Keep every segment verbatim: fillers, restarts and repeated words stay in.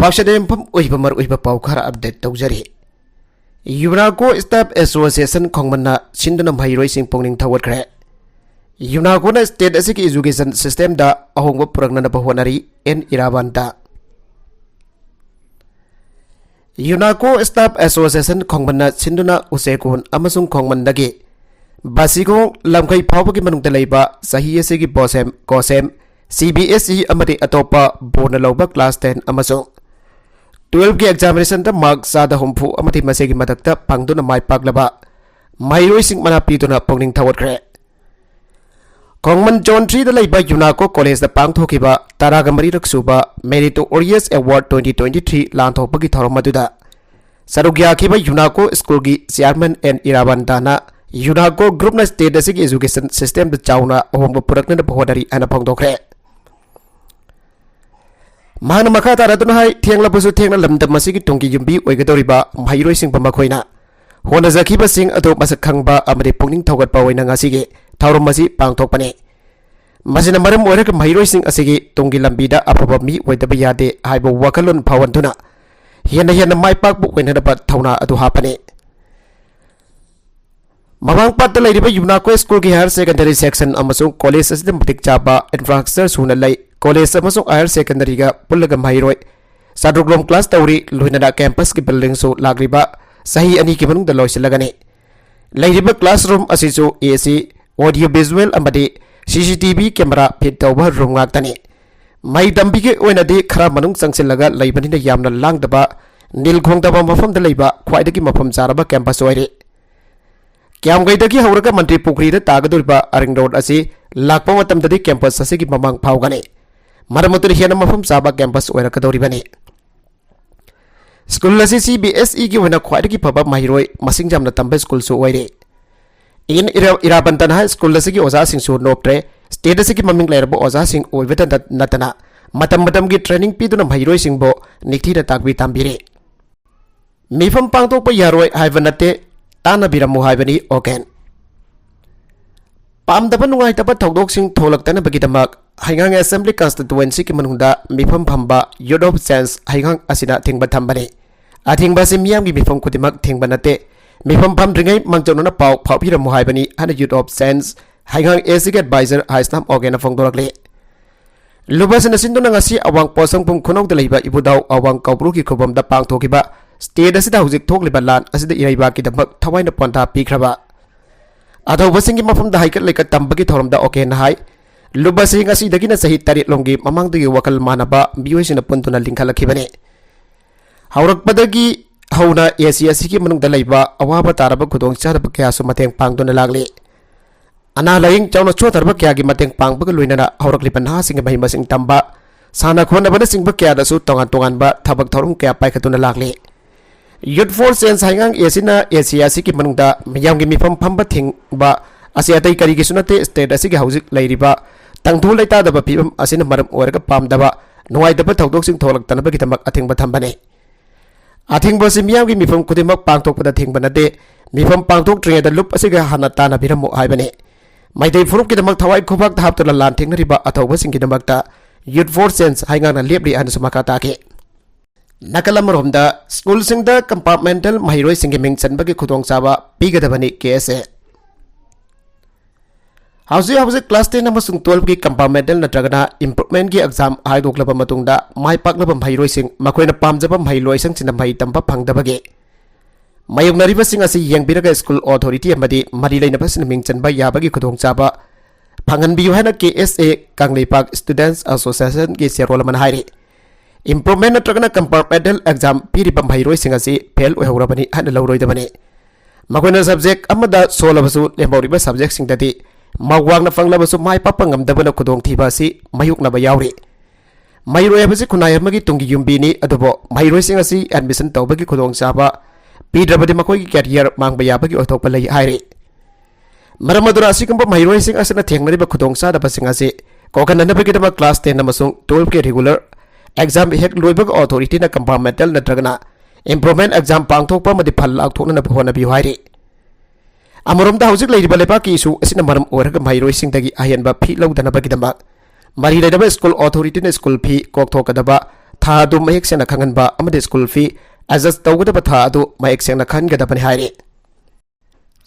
ꯄꯥꯎꯁꯦꯗ ꯌꯨꯝꯐꯝ ꯑꯣꯏꯕ ꯃꯔꯨꯑꯣꯏꯕ ꯄꯥꯎ ꯈꯔ ꯑꯞꯗꯦꯠ ꯇꯧꯖꯔꯤ꯫ ꯌꯨꯅꯥꯀꯣ ꯁ꯭ꯇꯥꯐ ꯑꯦꯁꯣꯁꯤꯌꯦꯁꯟ ꯈꯣꯡꯃꯟꯅ ꯁꯤꯟꯗꯨꯅ ꯃꯍꯩꯔꯣꯏꯁꯤꯡ ꯄꯨꯛꯅꯤꯡ ꯊꯧꯒꯠꯈ꯭ꯔꯦ꯫ ꯌꯨꯅꯥꯀꯣꯅ ꯁ꯭ꯇꯦꯠ ꯑꯁꯤꯒꯤ ꯏꯖꯨꯀꯦꯁꯟ ꯁꯤꯁꯇꯦꯝꯗ ꯑꯍꯣꯡꯕ ꯄꯨꯔꯛꯅꯅꯕ ꯍꯣꯠꯅꯔꯤ, ꯑꯦꯟ ꯏꯔꯥꯕꯟꯇ꯫ ꯌꯨꯅꯥꯀꯣ ꯁ꯭ꯇꯥꯐ ꯑꯦꯁꯣꯁꯤꯌꯦꯁꯟ ꯈꯣꯡꯃꯟꯅ ꯁꯤꯟꯗꯨꯅ ꯎꯆꯦꯀꯣꯟ ꯑꯃꯁꯨꯡ ꯈꯣꯡꯃꯟꯗꯒꯤ ꯕꯥꯁꯤꯈꯣꯡ ꯂꯝꯈꯩ ꯐꯥꯎꯕꯒꯤ ꯃꯅꯨꯡꯗ ꯂꯩꯕ ꯆꯍꯤ ꯑꯁꯤꯒꯤ ꯕꯣꯁꯦꯝ, ꯀꯣꯁꯦꯝ, ꯁꯤ ꯕꯤ ꯑꯦꯁ ꯏ ꯑꯃꯗꯤ ꯑꯇꯣꯞꯄ ꯕꯣꯔꯗꯅ ꯂꯧꯕ ꯀ꯭ꯂꯥꯁ ꯇꯦꯟ ꯑꯃꯁꯨꯡ ꯇꯨꯋꯦꯜꯐꯀꯤ ꯑꯦꯛꯖꯥꯃꯤꯅꯦꯁꯟꯗ ꯃꯥꯔꯛ ꯆꯥꯗ ꯍꯨꯝꯐꯨ ꯑꯃꯗꯤ ꯃꯁꯤꯒꯤ ꯃꯊꯛꯇ ꯐꯪꯗꯨꯅ ꯃꯥꯏ ꯄꯥꯛꯂꯕ ꯃꯍꯩꯔꯣꯏꯁꯤꯡ ꯃꯅꯥ ꯄꯤꯗꯨꯅ ꯄꯨꯛꯅꯤꯡ ꯊꯧꯒꯠꯈ꯭ꯔꯦ꯫ ꯈꯣꯡꯃꯟ ꯖꯣꯟ ꯊ꯭ꯔꯤꯗ ꯂꯩꯕ ꯌꯨꯅꯥꯀꯣ ꯀꯣꯂꯦꯖꯇ ꯄꯥꯡꯊꯣꯛꯈꯤꯕ ꯇꯔꯥꯒ ꯃꯔꯤꯔꯛ ꯁꯨꯕ ꯃꯦꯔꯤꯇꯣꯔꯤꯌꯁ ꯑꯦꯋꯥꯔꯗ ꯇ꯭ꯋꯦꯟꯇꯤ ꯇ꯭ꯋꯦꯟꯇꯤ ꯊ꯭ꯔꯤ ꯂꯥꯟꯊꯣꯛꯄꯒꯤ ꯊꯧꯔꯝ ꯑꯗꯨꯗ ꯁꯔꯨꯛ ꯌꯥꯈꯤꯕ ꯌꯨꯅꯥꯀꯣ ꯁ꯭ꯀꯨꯜꯒꯤ ꯆꯤꯌꯥꯔꯃꯦꯟ ꯑꯦꯟ ꯏꯔꯥꯕꯟꯗꯥꯅ ꯌꯨꯅꯥꯀꯣ ꯒ꯭ꯔꯨꯞꯅ ꯁ꯭ꯇꯦꯠ ꯑꯁꯤꯒꯤ ꯏꯖꯨꯀꯦꯁꯟ ꯁꯤꯁꯇꯦꯝꯗ ꯆꯥꯎꯅ ꯑꯍꯣꯡꯕ ꯄꯨꯔꯛꯅꯅꯕ ꯍꯣꯠꯅꯔꯤ ꯍꯥꯏꯅ ꯐꯣꯡꯗꯣꯛꯈ꯭ꯔꯦ꯫ ꯃꯍꯥꯛꯅ ꯃꯈꯥ ꯇꯥꯔꯗꯨꯅ ꯍꯥꯏ, ꯊꯦꯡꯂꯕꯁꯨ ꯊꯦꯡꯅ ꯂꯝꯗꯝ ꯑꯁꯤꯒꯤ ꯇꯨꯡꯒꯤ ꯌꯨꯝꯕꯤ ꯑꯣꯏꯒꯗꯧꯔꯤꯕ ꯃꯍꯩꯔꯣꯏꯁꯤꯡꯕꯨ ꯃꯈꯣꯏꯅ ꯍꯣꯠꯅꯖꯈꯤꯕꯁꯤꯡ ꯑꯗꯨ ꯃꯁꯛ ꯈꯪꯕ ꯑꯃꯗꯤ ꯄꯨꯛꯅꯤꯡ ꯊꯧꯒꯠꯄ ꯑꯣꯏꯅ ꯉꯁꯤꯒꯤ ꯊꯧꯔꯝ ꯑꯁꯤ ꯄꯥꯡꯊꯣꯛꯄꯅꯤ꯫ ꯃꯁꯤꯅ ꯃꯔꯝ ꯑꯣꯏꯔꯒ ꯃꯍꯩꯔꯣꯏꯁꯤꯡ ꯑꯁꯤꯒꯤ ꯇꯨꯡꯒꯤ ꯂꯝꯕꯤꯗ ꯑꯐꯕ ꯃꯤ ꯑꯣꯏꯗꯕ ꯌꯥꯗꯦ ꯍꯥꯏꯕ ꯋꯥꯈꯜꯂꯣꯟ ꯐꯥꯎꯍꯟꯗꯨꯅ ꯍꯦꯟꯅ ꯍꯦꯟꯅ ꯃꯥꯏ ꯄꯥꯛꯄ ꯑꯣꯏꯅꯅꯕ ꯊꯧꯅꯥ ꯑꯗꯨ ꯍꯥꯞꯄꯅꯤ꯫ ꯃꯃꯥꯡ ꯄꯥꯠꯇ ꯂꯩꯔꯤꯕ ꯌꯨꯅꯥꯀꯣ ꯁ꯭ꯀꯨꯜꯒꯤ ꯍꯥꯌꯔ ꯁꯦꯀꯦꯟꯗꯔꯤ ꯁꯦꯛꯁꯟ ꯑꯃꯁꯨꯡ ꯀꯣꯂꯦꯖ ꯑꯁꯤꯗ ꯃꯇꯤꯛ ꯆꯥꯕ ꯏꯟꯐ꯭ꯔꯥꯁ꯭ꯇ꯭ꯔꯛꯆꯔ ꯁꯨꯅ ꯂꯩ꯫ ꯀꯣꯂꯦꯖ ꯑꯃꯁꯨꯡ ꯍꯥꯌꯔ ꯁꯦꯀꯦꯟꯗꯔꯤꯒ ꯄꯨꯜꯂꯒ ꯃꯍꯩꯔꯣꯏ ꯆꯥꯇ꯭ꯔꯨꯛ ꯔꯣꯝ ꯀ꯭ꯂꯥꯁ ꯇꯧꯔꯤ꯫ ꯂꯣꯏꯅꯅ ꯀꯦꯝꯄꯁꯀꯤ ꯕꯤꯜꯗꯤꯡꯁꯨ ꯂꯥꯛꯂꯤꯕ ꯆꯍꯤ ꯑꯅꯤꯒꯤ ꯃꯅꯨꯡꯗ ꯂꯣꯏꯁꯤꯜꯂꯒꯅꯤ꯫ ꯂꯩꯔꯤꯕ ꯀ꯭ꯂꯥꯁꯔꯨꯝ ꯑꯁꯤꯁꯨ ꯑꯦ ꯁꯤ, ꯑꯣꯗꯤꯑꯣ ꯚꯤꯖꯨꯑꯦꯜ ꯑꯃꯗꯤ C C T V camera fit ꯇꯧꯕ ꯔꯨꯝ ꯉꯥꯛꯇꯅꯤ꯫ ꯃꯍꯩ ꯇꯝꯕꯤꯒꯤ ꯑꯣꯏꯅꯗꯤ ꯈꯔ ꯃꯅꯨꯡ ꯆꯪꯁꯤꯜꯂꯒ ꯂꯩꯕꯅꯤꯅ ꯌꯥꯝꯅ ꯂꯥꯡꯗꯕ, ꯅꯤꯜ ꯈꯣꯡꯗꯕ ꯃꯐꯝꯗ ꯂꯩꯕ ꯈ꯭ꯋꯥꯏꯗꯒꯤ ꯃꯐꯝ ꯆꯥꯔꯕ ꯀꯦꯝꯄꯁ ꯑꯣꯏꯔꯤ꯫ ꯀ꯭ꯌꯥꯝꯒꯩꯗꯒꯤ ꯍꯧꯔꯒ ꯃꯟꯇ꯭ꯔꯤ ꯄꯨꯈ꯭ꯔꯤꯗ ꯇꯥꯒꯗꯧꯔꯤꯕ ꯑꯔꯤꯡ ꯔꯣꯗ ꯑꯁꯤ ꯂꯥꯛꯄ ꯃꯇꯝꯗꯗꯤ ꯀꯦꯝꯄꯁ ꯑꯁꯤꯒꯤ ꯃꯃꯥꯡ ꯐꯥꯎꯒꯅꯤ꯫ ꯃꯔꯝ ꯑꯗꯨꯅ ꯍꯦꯟꯅ ꯃꯐꯝ ꯆꯥꯕ ꯀꯦꯝꯄꯁ ꯑꯣꯏꯔꯛꯀꯗꯧꯔꯤꯕꯅꯤ꯫ ꯁ꯭ꯀꯨꯜ ꯑꯁꯤ ꯁꯤ ꯕꯤ ꯑꯦꯁ ꯏꯒꯤ ꯑꯣꯏꯅ ꯈ꯭ꯋꯥꯏꯗꯒꯤ ꯐꯕ ꯃꯍꯩꯔꯣꯏ ꯃꯁꯤꯡ ꯌꯥꯝꯅ ꯇꯝꯕ ꯁ꯭ꯀꯨꯜꯁꯨ ꯑꯣꯏꯔꯤ꯫ ꯑꯦꯟ ꯏꯔꯥ-, ꯏꯔꯥꯕꯟꯇꯅ ꯍꯥꯏ, ꯁ꯭ꯀꯨꯜ ꯑꯁꯤꯒꯤ ꯑꯣꯖꯥꯁꯤꯡꯁꯨ ꯅꯣꯞꯇ꯭ꯔꯦ꯫ ꯁ꯭ꯇꯦꯠ ꯑꯁꯤꯒꯤ ꯃꯃꯤꯡ ꯂꯩꯔꯕ ꯑꯣꯖꯥꯁꯤꯡ ꯑꯣꯏꯕꯇ ꯅꯠ-, ꯅꯠꯇꯅ ꯃꯇꯝ ꯃꯇꯝꯒꯤ ꯇ꯭ꯔꯦꯅꯤꯡ ꯄꯤꯗꯨꯅ ꯃꯍꯩꯔꯣꯏꯁꯤꯡꯕꯨ ꯅꯤꯡꯊꯤꯅ ꯇꯥꯛꯄꯤ ꯇꯝꯕꯤꯔꯤ꯫ ꯃꯤꯐꯝ ꯄꯥꯡꯊꯣꯛꯄ ꯌꯥꯔꯣꯏ ꯍꯥꯏꯕ ꯅꯠꯇꯦ, ꯇꯥꯟꯅꯕꯤꯔꯝꯃꯨ ꯍꯥꯏꯕꯅꯤ ꯑꯣꯀꯦꯟ꯫ ꯄꯥꯝꯗꯕ ꯅꯨꯡꯉꯥꯏꯇꯕ ꯊꯧꯗꯣꯛꯁꯤꯡ ꯊꯣꯛꯂꯛꯇꯅꯕꯒꯤꯗꯃꯛ ꯍꯩꯉꯥꯡ Assembly Constituency-ꯒꯤ ꯃꯅꯨꯡꯗ ꯃꯤꯐꯝ ꯐꯝꯕ Youth of Change ꯍꯩꯉꯥꯡ ꯑꯁꯤꯅ ꯑꯊꯤꯡꯕ ꯊꯝꯕꯅꯤ꯫ ꯑꯊꯤꯡꯕ ꯑꯁꯤ ꯃꯤꯌꯥꯝꯒꯤ ꯃꯤꯐꯝ ꯈꯨꯗꯤꯡꯃꯛ ꯊꯤꯡꯕ ꯅꯠꯇꯦ꯫ ꯃꯤꯐꯝ ꯐꯝꯗ꯭ꯔꯤꯉꯩ ꯃꯥꯡꯖꯧꯅꯅ ꯄꯥꯎ ꯐꯥꯎꯕꯤꯔꯝꯃꯨ ꯍꯥꯏꯕꯅꯤ ꯍꯥꯏꯅ Youth of Change ꯍꯩꯉꯥꯡ A C-ꯒꯤ advisor ꯍꯥꯏꯁꯅꯥꯝ ꯑꯣꯒꯦꯅ ꯐꯣꯡꯗꯣꯔꯛꯂꯤ꯫ ꯂꯨꯞ ꯑꯁꯤꯅ ꯁꯤꯟꯗꯨꯅ ꯉꯁꯤ ꯑꯋꯥꯡ ꯄꯣꯠꯁꯪꯕꯝ ꯈꯨꯅꯧꯗ ꯂꯩꯕ ꯏꯕꯨꯙꯧ ꯑꯋꯥꯡ ꯀꯧꯕ꯭ꯔꯨꯒꯤ ꯈꯨꯕꯝꯗ ꯄꯥꯡꯊꯣꯛꯈꯤꯕ state ꯑꯁꯤꯗ ꯍꯧꯖꯤꯛ ꯊꯣꯛꯂꯤꯕ ꯂꯥꯟ ꯑꯁꯤꯗ ꯏꯔꯩꯕꯥꯛꯀꯤꯗꯃꯛ ꯊꯋꯥꯏꯅ ꯄꯣꯟꯊꯥ ꯄꯤꯈ꯭ꯔꯕ ꯑꯊꯧꯕꯁꯤꯡꯒꯤ ꯃꯐꯝꯗ ꯍꯩꯀꯠ ꯂꯩꯀꯠ ꯇꯝꯕꯒꯤ ꯊꯧꯔꯝꯗ ꯑꯣꯀꯦꯅ ꯍꯥꯏ, ꯂꯨꯞ ꯑꯁꯤ ꯉꯁꯤꯗꯒꯤꯅ ꯆꯍꯤ ꯇꯔꯦꯠ ꯂꯣꯝꯒꯤ ꯃꯃꯥꯡꯗꯒꯤ ꯋꯥꯈꯜ ꯃꯥꯟꯅꯕ ꯃꯤꯑꯣꯏꯁꯤꯡꯅ ꯄꯨꯟꯗꯨꯅ ꯂꯤꯡꯈꯠꯂꯛꯈꯤꯕꯅꯤ꯫ ꯍꯧꯔꯛꯄꯗꯒꯤ ꯍꯧꯅ A C ꯑꯁꯤꯒꯤ ꯃꯅꯨꯡꯗ ꯂꯩꯕ ꯑꯋꯥꯕ ꯇꯥꯔꯕ ꯈꯨꯗꯣꯡꯆꯥꯗꯕ ꯀꯌꯥꯁꯨ ꯃꯇꯦꯡ ꯄꯥꯡꯗꯨꯅ ꯂꯥꯛꯂꯤ꯫ ꯑꯅꯥ ꯂꯥꯏꯌꯦꯡ ꯆꯥꯎꯅ ꯁꯣꯟꯊꯔꯕ ꯀꯌꯥꯒꯤ ꯃꯇꯦꯡ ꯄꯥꯡꯕꯒ ꯂꯣꯏꯅꯅ ꯍꯧꯔꯛꯂꯤꯕ ꯅꯍꯥꯁꯤꯡꯒꯤ ꯃꯍꯩ ꯃꯁꯤꯡ ꯇꯝꯕ, ꯁꯥꯟꯅ ꯈꯣꯠꯅꯕꯅꯆꯤꯡꯕ ꯀꯌꯥꯗꯁꯨ ꯇꯣꯉꯥꯟ ꯇꯣꯉꯥꯟꯕ ꯊꯕꯛ ꯊꯧꯔꯝ ꯀꯌꯥ ꯄꯥꯏꯈꯠꯇꯨꯅ ꯂꯥꯛꯂꯤ꯫ Youth for Change ꯍꯩꯉꯥꯡ A C-ꯅ A C ꯑꯁꯤꯒꯤ ꯃꯅꯨꯡꯗ ꯃꯤꯌꯥꯝꯒꯤ ꯃꯤꯐꯝ ꯐꯝꯕ ꯊꯤꯡꯕ ꯑꯁꯤ ꯑꯇꯩ ꯀꯔꯤꯒꯤꯁꯨ ꯅꯠꯇꯦ, state ꯑꯁꯤꯒꯤ ꯍꯧꯖꯤꯛ ꯂꯩꯔꯤꯕ ꯇꯪꯗꯨ ꯂꯩꯇꯥꯗꯕ ꯐꯤꯕꯝ ꯑꯁꯤꯅ ꯃꯔꯝ ꯑꯣꯏꯔꯒ ꯄꯥꯝꯗꯕ, ꯅꯨꯡꯉꯥꯏꯇꯕ ꯊꯧꯗꯣꯛꯁꯤꯡ ꯊꯣꯛꯂꯛꯇꯅꯕꯒꯤꯗꯃꯛ ꯑꯊꯤꯡꯕ ꯊꯝꯕꯅꯤ꯫ ꯑꯊꯤꯡꯕ ꯑꯁꯤ ꯃꯤꯌꯥꯝꯒꯤ ꯃꯤꯐꯝ ꯈꯨꯗꯤꯡꯃꯛ ꯄꯥꯡꯊꯣꯛꯄꯗ ꯊꯤꯡꯕ ꯅꯠꯇꯦ꯫ ꯃꯤꯐꯝ ꯄꯥꯡꯊꯣꯛꯇ꯭ꯔꯤꯉꯩꯗ ꯂꯨꯞ ꯑꯁꯤꯒ ꯍꯥꯟꯅ ꯇꯥꯟꯅꯕꯤꯔꯝꯃꯨ ꯍꯥꯏꯕꯅꯤ꯫ ꯃꯩꯇꯩ ꯐꯨꯔꯨꯞꯀꯤꯗꯃꯛ ꯊꯋꯥꯏ ꯈꯨꯕꯥꯛꯇ ꯍꯥꯞꯇꯨꯅ ꯂꯥꯟ ꯊꯦꯡꯅꯔꯤꯕ ꯑꯊꯧꯕꯁꯤꯡꯒꯤꯗꯃꯛꯇ Youth for Change ꯍꯩꯉꯥꯡꯅ ꯂꯦꯞꯂꯤ ꯍꯥꯏꯅꯁꯨ ꯃꯈꯥ ꯇꯥꯈꯤ꯫ ꯅꯥꯀꯜ ꯑꯃꯔꯣꯝꯗ, ꯁ꯭ꯀꯨꯜꯁꯤꯡꯗ compartmental ꯃꯍꯩꯔꯣꯏꯁꯤꯡꯒꯤ ꯃꯤꯡ ꯆꯟꯕꯒꯤ ꯈꯨꯗꯣꯡꯆꯥꯕ ꯄꯤꯒꯗꯕꯅꯤ K S A꯫ ꯍꯧꯖꯤꯛ ꯍꯧꯖꯤꯛ class ten ꯑꯃꯁꯨꯡ twelve-ꯀꯤ compartmental ꯅꯠꯇ꯭ꯔꯒꯅ improvement-ꯀꯤ exam ꯍꯥꯏꯗꯣꯛꯂꯕ ꯃꯇꯨꯡꯗ ꯃꯥꯏ ꯄꯥꯛꯂꯕ ꯃꯍꯩꯔꯣꯏꯁꯤꯡ ꯃꯈꯣꯏꯅ ꯄꯥꯝꯖꯕ ꯃꯍꯩꯂꯣꯏꯁꯪꯁꯤꯡꯗ ꯃꯍꯩ ꯇꯝꯕ ꯐꯪꯗꯕꯒꯤ ꯃꯥꯌꯣꯛꯅꯔꯤꯕꯁꯤꯡ ꯑꯁꯤ ꯌꯦꯡꯕꯤꯔꯒ school authority ꯑꯃꯗꯤ ꯃꯔꯤ ꯂꯩꯅꯕꯁꯤꯡꯅ ꯃꯤꯡ ꯆꯟꯕ ꯌꯥꯕꯒꯤ ꯈꯨꯗꯣꯡꯆꯥꯕ ꯐꯪꯍꯟꯕꯤꯌꯨ ꯍꯥꯏꯅ K S A Kangleipak Students Association-ꯒꯤ ꯆꯦꯔꯣꯜ ꯑꯃꯅ ꯍꯥꯏꯔꯤ꯫ Improvement ꯅꯠꯇ꯭ꯔꯒꯅ compartmental exam ꯄꯤꯔꯤꯕ ꯃꯍꯩꯔꯣꯏꯁꯤꯡ ꯑꯁꯤ fail ꯑꯣꯏꯍꯧꯔꯕꯅꯤ ꯍꯥꯏꯅ ꯂꯧꯔꯣꯏꯗꯕꯅꯤ꯫ ꯃꯈꯣꯏꯅ subject ꯑꯃꯗ ꯁꯣꯜꯂꯕꯁꯨ ꯂꯦꯝꯍꯧꯔꯤꯕ subject-ꯁꯤꯡꯗꯗꯤ ꯃꯥꯔꯛ ꯋꯥꯡꯅ ꯐꯪꯂꯕꯁꯨ ꯃꯥꯏ ꯄꯥꯛꯄ ꯉꯝꯗꯕꯅ ꯈꯨꯗꯣꯡꯊꯤꯕ ꯑꯁꯤ ꯃꯥꯌꯣꯛꯅꯕ ꯌꯥꯎꯔꯤ꯫ ꯃꯍꯩꯔꯣꯏ ꯍꯥꯏꯕꯁꯤ ꯈꯨꯟꯅꯥꯏ ꯑꯃꯒꯤ ꯇꯨꯡꯒꯤ ꯌꯨꯝꯕꯤꯅꯤ, ꯑꯗꯨꯕꯨ ꯃꯍꯩꯔꯣꯏꯁꯤꯡ ꯑꯁꯤ admission ꯇꯧꯕꯒꯤ ꯈꯨꯗꯣꯡꯆꯥꯕ ꯄꯤꯗ꯭ꯔꯕꯗꯤ ꯃꯈꯣꯏꯒꯤ career ꯃꯥꯡꯕ ꯌꯥꯕꯒꯤ ꯑꯣꯏꯊꯣꯛꯄ ꯂꯩ ꯍꯥꯏꯔꯤ꯫ ꯃꯔꯝ ꯑꯗꯨꯅ ꯑꯁꯤꯒꯨꯝꯕ ꯃꯍꯩꯔꯣꯏꯁꯤꯡ ꯑꯁꯤꯅ ꯊꯦꯡꯅꯔꯤꯕ ꯈꯨꯗꯣꯡꯆꯥꯗꯕꯁꯤꯡ ꯑꯁꯤ ꯀꯣꯛꯍꯟꯅꯅꯕꯒꯤꯗꯃꯛ class ten ꯑꯃꯁꯨꯡ twelve-ꯀꯤ regular exam ꯍꯦꯛ ꯂꯣꯏꯕꯒ authority-ꯅ compartmental ꯅꯠꯇ꯭ꯔꯒꯅ improvement exam ꯄꯥꯡꯊꯣꯛꯄ ꯑꯃꯗꯤ ꯐꯜ ꯂꯥꯎꯊꯣꯛꯅꯅꯕ ꯍꯣꯠꯅꯕꯤꯌꯨ ꯍꯥꯏꯔꯤ꯫ ꯑꯃꯔꯣꯝꯗ, ꯍꯧꯖꯤꯛ ꯂꯩꯔꯤꯕ ꯂꯩꯕꯥꯛꯀꯤ issue ꯑꯁꯤꯅ ꯃꯔꯝ ꯑꯣꯏꯔꯒ ꯃꯍꯩꯔꯣꯏꯁꯤꯡꯗꯒꯤ ꯑꯍꯦꯟꯕ fee ꯂꯧꯗꯅꯕꯒꯤꯗꯃꯛ ꯃꯔꯤ ꯂꯩꯅꯕ ꯁ꯭ꯀꯨꯜ ꯑꯣꯊꯣꯔꯤꯇꯤꯅ ꯁ꯭ꯀꯨꯜ ꯐꯤ ꯀꯣꯛꯊꯣꯛꯀꯗꯕ, ꯊꯥ ꯑꯗꯨ ꯃꯌꯦꯛ ꯁꯦꯡꯅ ꯈꯪꯍꯟꯕ ꯑꯃꯗꯤ ꯁ꯭ꯀꯨꯜ ꯐꯤ ꯑꯦꯗꯖꯁ ꯇꯧꯒꯗꯕ ꯊꯥ ꯑꯗꯨ ꯃꯌꯦꯛ ꯁꯦꯡꯅ ꯈꯟꯒꯗꯕꯅꯤ ꯍꯥꯏꯔꯤ꯫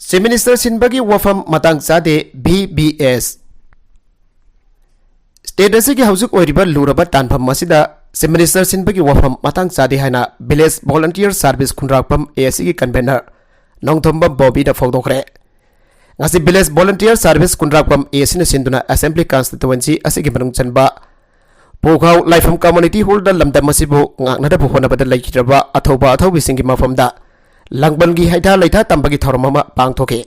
ꯆꯤꯐ ꯃꯤꯅꯤꯁꯇꯔ ꯁꯤꯟꯕꯒꯤ ꯋꯥꯐꯝ ꯃꯇꯥꯡ ꯆꯥꯗꯦ, ꯚꯤ ꯕꯤ ꯑꯦꯁ꯫ ꯁ꯭ꯇꯦꯠ ꯑꯁꯤꯒꯤ ꯍꯧꯖꯤꯛ ꯑꯣꯏꯔꯤꯕ ꯂꯨꯔꯕ ꯇꯥꯟꯐꯝ ꯑꯁꯤꯗ ꯆꯤꯐ ꯃꯤꯅꯤꯁꯇꯔ ꯁꯤꯟꯕꯒꯤ ꯋꯥꯐꯝ ꯃꯇꯥꯡ ꯆꯥꯗꯦ ꯍꯥꯏꯅ ꯚꯤꯂꯦꯖ ꯚꯣꯂꯨꯟꯇꯤꯌꯔ ꯁꯥꯔꯚꯤꯁ ꯈꯨꯟꯗ꯭ꯔꯥꯛꯄꯝ ꯑꯦ ꯁꯤꯒꯤ ꯀꯟꯚꯦꯅꯔ ꯅꯣꯡꯊꯣꯝꯕꯝ ꯕꯣꯕꯤꯅ ꯐꯣꯡꯗꯣꯛꯈ꯭ꯔꯦ꯫ ꯉꯁꯤ ꯚꯤꯂꯦꯖ ꯚꯣꯂꯨꯟꯇꯤꯌꯔ ꯁꯥꯔꯚꯤꯁ ꯈꯨꯟꯗ꯭ꯔꯥꯛꯄꯝ ꯑꯦ ꯁꯤꯅ ꯁꯤꯟꯗꯨꯅ ꯑꯦꯁꯦꯝꯕ꯭ꯂꯤ ꯀꯟꯁꯇꯤꯇꯨꯋꯦꯟꯁꯤ ꯑꯁꯤꯒꯤ ꯃꯅꯨꯡ ꯆꯟꯕ ꯄꯨꯈꯥꯎ ꯂꯥꯏꯐꯝ ꯀꯝꯃꯨꯅꯤꯇꯤ ꯍꯣꯜꯗ ꯂꯝꯗꯝ ꯑꯁꯤꯕꯨ ꯉꯥꯛꯅꯅꯕ ꯍꯣꯠꯅꯕꯗ ꯂꯩꯈꯤꯗ꯭ꯔꯕ ꯑꯊꯧꯕ ꯑꯊꯧꯕꯤꯁꯤꯡꯒꯤ ꯃꯐꯝꯗ ꯂꯥꯡꯕꯟꯒꯤ ꯍꯩꯊꯥ ꯂꯩꯊꯥ ꯇꯝꯕꯒꯤ ꯊꯧꯔꯝ ꯑꯃ ꯄꯥꯡꯊꯣꯛꯈꯤ꯫